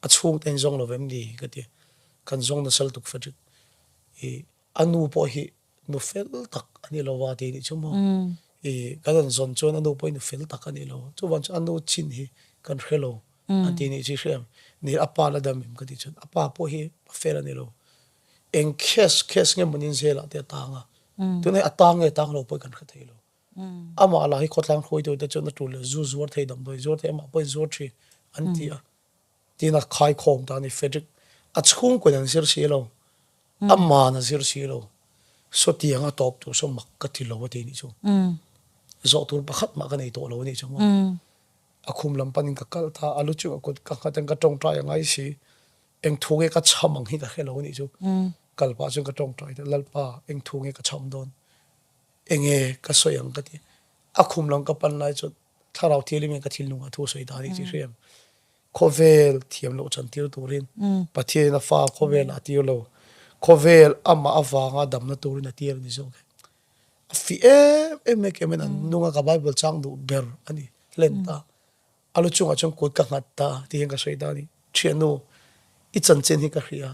a chhungte in zawng lo vem ni ka ti a, kan zawng nasa lutuk Frederick. I a nu pawh hi nu fel tak a ni lo a ti nih chu maw. I kan rawn zawn chuan a nu pawh hi nu fel tak a ni lo. Chuvang chuan a nu chin hi kan hre lo. A ti nih chi hriam. Ni a pa la dam em ka tih chuan a pa pawh hi a fel a ni lo. Eng case case nge mawni zelah te a tang a, tunah hi a tang nge tang lo pawh kan hre thei lo. Amah lah hi khawtlang hruaitu te chuan a tul leh zu zuar thei damdawi zuar thei amah pawhin zuar thin an ti a. Tin a khaikhawm ta a ni Frederick a chhungkaw in an zir si lo, aman a zir si lo, sawtiang a tawp tur saw mak ka ti lo a ti nih chu. Zawh tur pakhat mah ka nei tawh lo a nih chu maw. A khum lam panin ka kal ta, a lu chungah kut ka nghat in ka tawngtai a ngai si. Eng thu nge ka cham ang hi ka hre lo a nih chu. Kal pah chuan ka tawngtai ta, Lalpa eng thu nge ka cham dawn? Enge ka sawi ang ka ti. A khum lam ka pan lai chuan thlarau thianghlim hian ka thinlungah thu sawi ta a nih chu i hre em? Khawvel thiam loh chan tir turin Pathianin a fa khawvelah a tir lo. Khawvel amah avanga damna turin a tir a ni zawk e. A fih em em mai keimah in an nunga ka Bible chang duh ber a ni hlen ta. A lu chungah chuan kut ka nghat ta tih hian ka sawi ta a ni. Thiannu, i chanchin hi ka hria,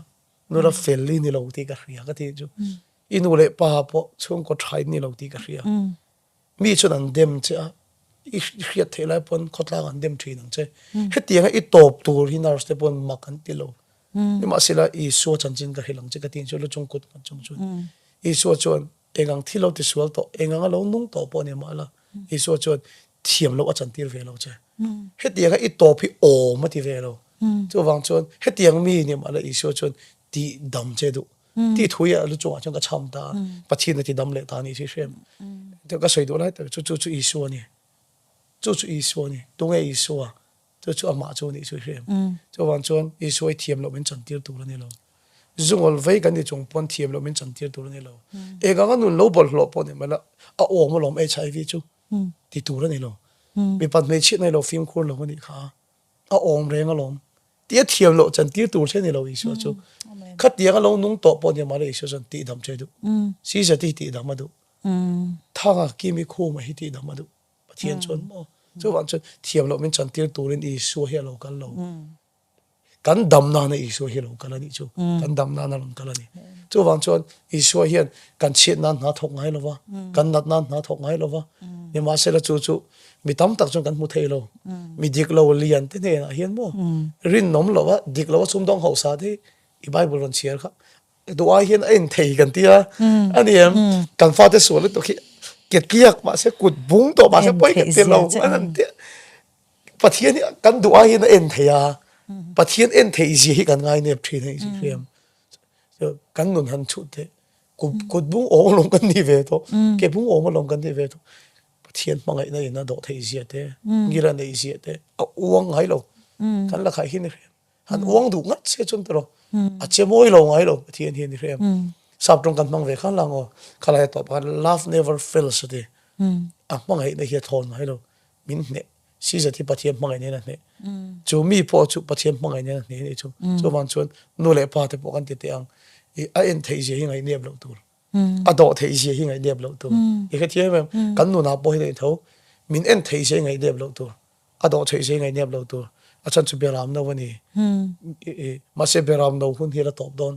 nula fel i ni lo tih ka hria ka tih chu. I nu leh pa pawh chhungkaw tha in ni lo tih ka hria. Mi chuan an dem che a, i hriat theih lai pawn khawtlang an dem thin ang che. Hetianga i tawp tur hi nurse te pawn mak an ti lo. Nimahsela Isua chanchin ka hrilh ang che ka tih chu lu chung kut nghat chung chuan Isua chuan Eng ang thil lo tisual tawh, eng ang a lo nung tawh pawh ni mah la, Isua chuan thiam loh a chantir ve lo che. Hetianga i tawp hi awm a ti ve lo. Chuvang chuan hetiang mi ni mah la Isua chuan tih dam che duh. Tih thu hi a lu chungah chuan ka chham ta a, Pathian a ti dam leh ta a nih chu i hre em? Ka sawi duh lai tak chu chu chu Isua a ni. Chu chu Isua a ni. Tunge Isua? Chu chu amah chu nih chu i hre em? Chuvang chuan Isua i thiam loh min chantir tur a ni lo. Zungawl vei kan ni chung pawn thiam loh min chantir tur a ni lo. Eng anga nun lo bawlhhlawh pawh ni mahla a awm alawm HIV chu ti tur a ni lo. Mipat hmeichhiat na i lo fimkhur lo a nih kha a awm reng alawm tia thiam loh chantir tur che a ni lo Isua chu. Khatiang a lo nung tawh pawh ni mahla Isua chuan tihdam che duh. Caesar te hi tihdam a duh. Thanga Kimi Khuma hi tihdam a duh. Pathian chuan maw chuvang chuan thiam loh min chantir turin Isua hi a lo kal lo. Kan dam nana Isua hi a lo kal a nih chu. Kan dam nana a rawn kal a ni. Chuvang chuan Isua hian kan chhiat nan hna thawk ngai lo va, kan nat nan hna thawk ngai lo va. Nimahsela chu chu mi tam tak chuan kan hmu thei lo. Mi dik lo lian te hnenah hian maw rinawm lo va, dik lo a sumdawng hausa te hi i Bible rawn chhiar kha Duh ai hian a en thei kan ti a, a ni em? Kan fate sual lutuk hi ke tliak mahse kut bung tawh mahse pawi kan ti lo an an ti a. Pathian hi kan duh ai hian a en thei a, Pathian en theih zia hi kan ngai nep thin hei zia hriam. Kan nun han chhut teh kut bung awm alawm kan ni ve tawh, ke bung awm alawm kan ni ve tawh. Pathian hmangaihna in a dawh theih zia te, ngil a neih zia te a uang ngai lo. Kan lakah hian i hriam. Han uang duh ngat se chuan tawh a che mawi lo ngai lo Pathian hian i hre em. Sap tawng kan hmang ve khan lang aw khalai a tawp khan love never fails a ti. A hmangaihna hi a thawn ngai lo. Min hneh si zet hi Pathian hmangaihna hian a hneh. Chu mi pawh chu Pathian hmangaihna hian a hneh anih chu. Chuvang chuan nu leh pa te pawh kan ti teh ang i a en theih zia hi ngaihnep loh tur. A dawh theih zia hi ngaihnep loh tur. I hrethiam em? Kan nunah pawh hian a intho min en theih zia hi ngaihnep loh tur. A dawh theih zia ngaih nep lo tur. A chhan chu beram no a ni. Mahse beram no hun hi a la tawp dawn.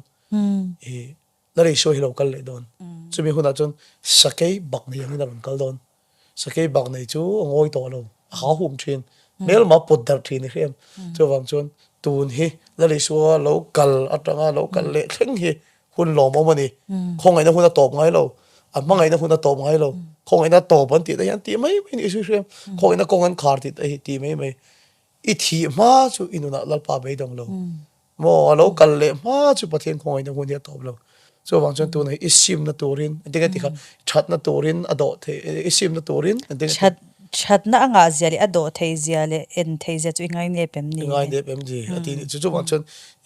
La Isua hi lo kal leh dawn. Chumi hunah chuan sakei bak nei angin a rawn kal dawn. Sakei bak nei chu a ngawi tawh lo. A ha hum thin. Hmelma pawt darh thin i hre em. Chuvang chuan tun hi La Isua lo kal atanga lo kal leh thleng hi Hun lawmawm a ni. Khawngaihna hun a tawp ngai lo. A hmangaihna hun a tawp ngai lo. Khawngaihna tawp an tih te hian tih mai mai ni i hriam. Khawngaihna kawng an khar tih te hi tih mai mai. I thih hma chu i nunah Lalpa beidawng lo. Maw a lo kal leh hma chu Pathian khawngaihna hun hi a tawp lo. Chuvang chuan tunah hi i simna turin engtin nge tikha thatna turin a dawh theih i simna turin engtin nge That thatna a ngah zia leh a dawh theih zia leh en theih zia chu i ngainep em ni? I ngainep em ni? A ti nih chu. Chuvang chuan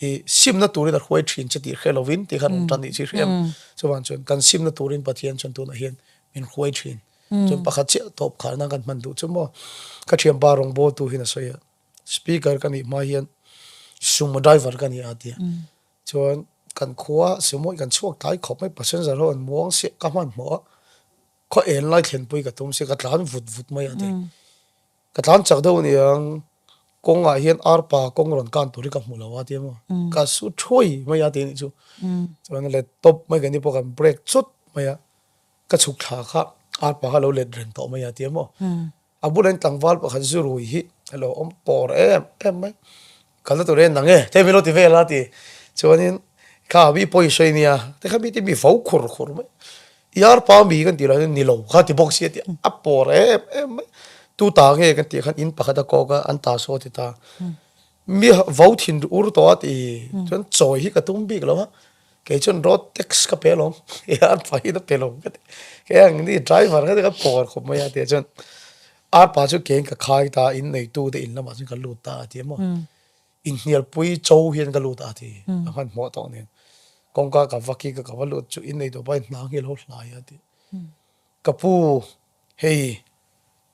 i simna turin a hruai thin che tih hre lovin tih khan awm tan nih chu i hre em? Chuvang chuan kan simna turin Pathian chuan tunah hian min hruai thin. Chuan pakhat chiah tawp khar nan kan hman duh chu maw? Ka thianpa rawngbawltu hian a sawi a, speaker ka nih hma hian sumo driver ka ni a ti a. Chuan kan khua sumo hi kan chhuak tlai khawp mai, passenger ho an muang siah ka hmanhmawh a. Khaw en lai thlenpui ka tum sia ka tlan vut vut mai a ti. Ka tlan chak deuh aniang kawngah hian arpa kawng rawn kan tur hi ka hmu lo a ti emaw ka su thuai mai a ti anih chu. Chuan a let tawp mai keini pawh kan break chut mai a, ka chhuk thla kha arpa kha a lo let reng tawh mai a ti emaw. A bulah hian tlangval pakhat zu rui hi a lo awm pawr em em mai. Kalna tur hian nang e, thei min lo ti vel a ti. Chuanin. Kha mi pawi sawi nia, tikha mi te mi vo khur khur mai. I arpa mi kan tih lah hian ni lo kha ti bawk si a ti a pawr em em mai. Tu ta nge kan tih khan in pakhat a kawk a, an ta saw a ti ta. Mi vo thin ur tawh a ti chuan chawi hi ka tum bik lo a, kei chuan road tax ka pe alawm i arpa hi na pe lo ka ti. Kei ang ni driver kha ka pawr khawp mai a ti chuan arpa chu keiin ka khai ta a, in neitu te in lamah chuan ka lut ta a ti a maw. Inhnialpui cho hian ka lut a ti, a hmanhmawh tawh nen. Kawngka ka va kik a, ka va lut chu innei tawh pahin hnang hi a lo hlai a ti. Ka pu, hei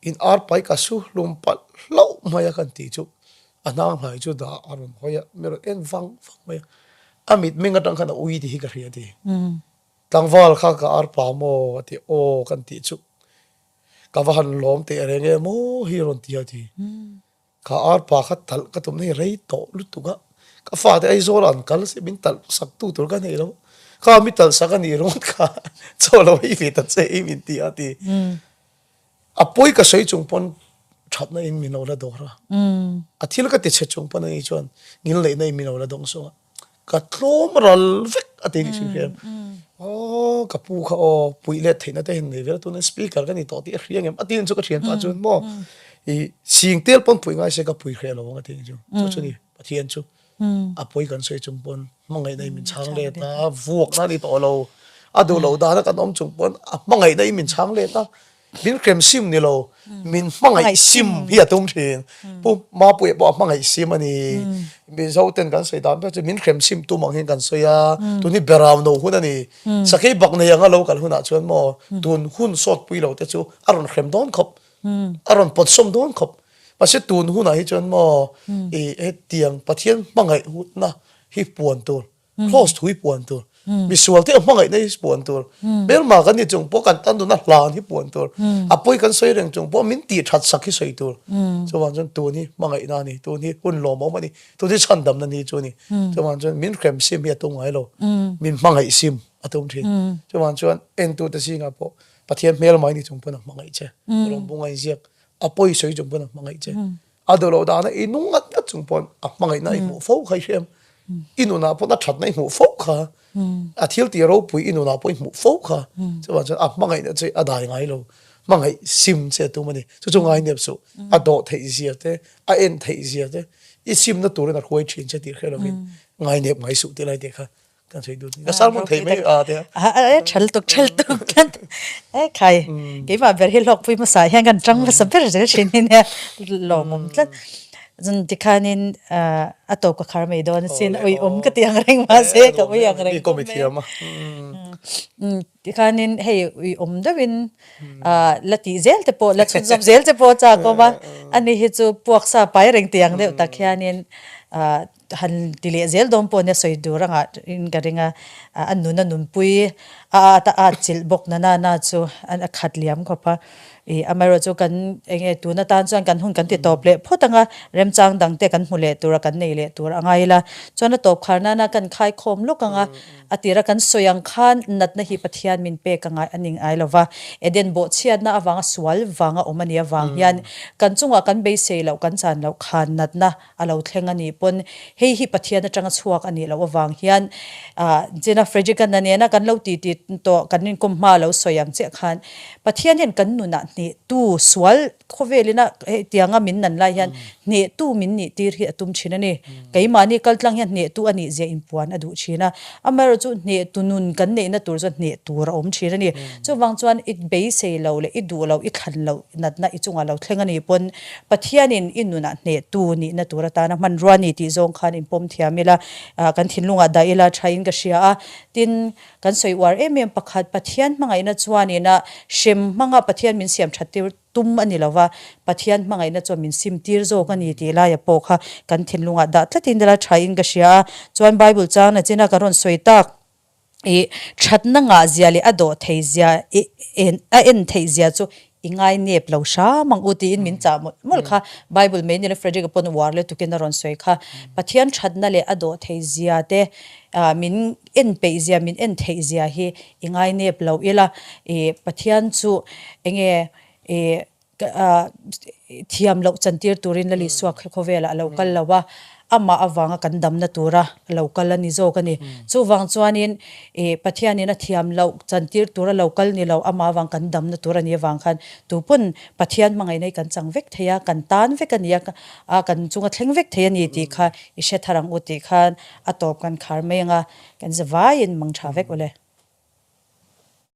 in arpai ka su hlum palh hlauh mai a kan tih chu a hnang hlai chu dah a rawn hawi a, mi rawn en vang vang mai a. A mitmeng atang khan a ui tih hi ka hria a ti. Tlangval kha ka arpa maw a ti, aw kan tih chu ka va han lawm teh reng em aw hi a rawn ti a ti. Ka arpa kha talh ka tum na hi rei tawh lutuk a, ka fate Aizawl ah an kal se min talh sak tu tur ka nei lo, kha mi talh sak a nih ringawt kha chaw lo ei ve ta che i min ti a ti. A pawi ka sawi chung pawn thatna in min lo la dawr a, a thil ka ti chhe chung pawn ani chuan ngilneihna in min lo la dawng sawng a. Ka tlawm ral vek a ti nih hrim aw ka pu kha aw puih let theihna te hian nei vel a tuna speaker ka ni tawh tih a hria ngem a tin chu ka thian pah chuan maw i sing tel pawn puih ngai se ka pui hreh lo ang a ti chu chu chu ni Pathian chu a pawi kan sawi chung pawn hmangaihna in min chhang let a vuakna a ni tawh lo a duh loh dana kan awm chung pawn a hmangaihna in min chhang let a. Min hrem sim ni lo, min hmangaih sim hi a tum thin. Pu Mapuia pawh a hmangaih sim a ni. Mizo ten kan sawi dan ber chu min hrem sim tum ang hian kan sawi a, tun hi berau no hun a ni. Sakei bak nei anga lo kal hunah chuan maw tun hun sawt pui lo te chu a rawn hrem dawn khawp, a rawn pawt sawm dawn khawp. Mahse tun hunah hi chuan maw i hetiang Pathian hmangaih hunna hi puan tur. Cross thu hi puan tur, misual te a hmangaihna hi puan tur, hmelma kan ni chung pawh kan tan duna hlan hi puan tur, a pawi kan sawi reng chung pawh min tih that sak hi sawi tur. Chuvang chuan tun hi hmangaihna a ni, tun hi hun lawmawm a ni, tun hi chhandamna ni chu a ni. Chuvang chuan min hrem sim hi a tum ngai lo, min hmangaih sim a tum thin. Chuvang chuan entute zingah pawh Pathian hmelma i ni chung pawn a hmangaih che, rawngbunga inziak a pawi sawi chung pawn a hmangaih che. A duh loh dana i nung ngat ngat chung pawn a hmangaihna i hmuh fo kha i hriam. I nunah pawn a thatna i hmuh fo kha. A thil tih ropui i nunah pawh i hmuh fo kha. Chuvang chuan a hmangaihna chu a dai ngai lo. Hmangaih sim che a tum a ni. Chu chu ngai nep suh. A dawh theih zia te, a en theih zia te, i simna turin a hruai thin che tih hre lovin ngai nep ngai suh tih lai te kha Kan sawi dut ni. Ka sermon thei mai a te. A thal tuk thal tuk tlat. E khai keimah ber hi hlawkpui hmasa hian kan tang hmasa ber zel thin hi nia lawmawm tlat. Zun tikhanin a tawp ka khar mai dawn asin ui awm ka ti ang reng mahse ka ui ang reng. Mi kawm i thiam a. Tikhanin hei ui awm deuhin la tih zel te pawh la chhunzawm zel te pawh a chak awm a. Ani hi chu puaksa pai reng ti ang deuh tak hianin Han ti leh zel dawn pawh nia sawi tur a ngah in ka ring a, a nun a nunpui a at a at chilh bawk na na na chu a khat liam khawp a, ih amaherawh chu kan eng nge tun atan chuan kan hun kan ti tawp leh phawt ang a, remchang dang te kan hmu leh tur a kan nei leh tur a ngai ila, chuan a tawp khar nana kan khai khawm lawk ang a, a tira kan sawi ang khan natna hi Pathian min pek a ngai a ni ngai lo va, Eden bawhchhiatna avanga sual vanga awm a nih avang hian kan chungah kan beisei loh kan chan loh khan natna a lo thleng a nih pawn hei hi Pathian atanga chhuak a nih loh avang hian ah Jenna Fredrickana nena kan lo ti ti tawh kan inkawm hma a lo sawi ang chiah khan Pathian hian kan nunah hnehtu sual khawvelina hetianga min nan lai hian hnehtu min nih tir hi a tum thin a ni. Keimahni kaltlang hian hnehtu a nih zia inpuan a duh thin a, amaherawhchu hnehtu nun kan neihna tur chuan hneh tur a awm thin a ni. Chuvang chuan i beisei lo leh i duh loh i thlan loh natna i chungah lo thleng a nih pawn Pathianin i nunah hnehtu nihna tur atana hmanrua a ni tih zawng khan inpawm thiam ila, kan thinlungah dah ila thain ka hria a. Tin, kan sawi uar em em pakhat, Pathian hmangaihna chuanina hrem hmanga Pathian min siam that tir tum a ni lo va, Pathian hmangaihna chuan min sim tir zawk a ni tih laia pawh kha kan thinlungah dah tlatin ila thain ka hria a. Chuan Bible changna china ka rawn sawi tak. I thatna ngah zia leh a dawh thei zia i en a en theih zia chu i ngai nep lo hram ang u tiin min chah mawlh mawlh kha. Bible mai nila Frederick-a pawn uar leh tukin a rawn sawi kha. Pathian thatna leh a dawh thei zia te ah min en peih zia min en theih zia hi i ngai nep lo ila i Pathian chu enge i Thiam loh chantir turin Lali Suak hi khawvelah a lo kal lo a. Amah avanga kan damna tura lo kal a ni zawk a ni. Chuvang chuanin ih Pathianin a thiam loh chantir tura lo kal ni lo, amah avang kan damna tur a nih avang khan tupawn Pathian hmangaihna hi kan chang vek thei a, kan tan vek a ni a, a kan chunga thleng vek thei a ni tih kha i hre thar ang u tih khan a tawp kan khar mai ang a, kan zavaiin mang tha vek awle.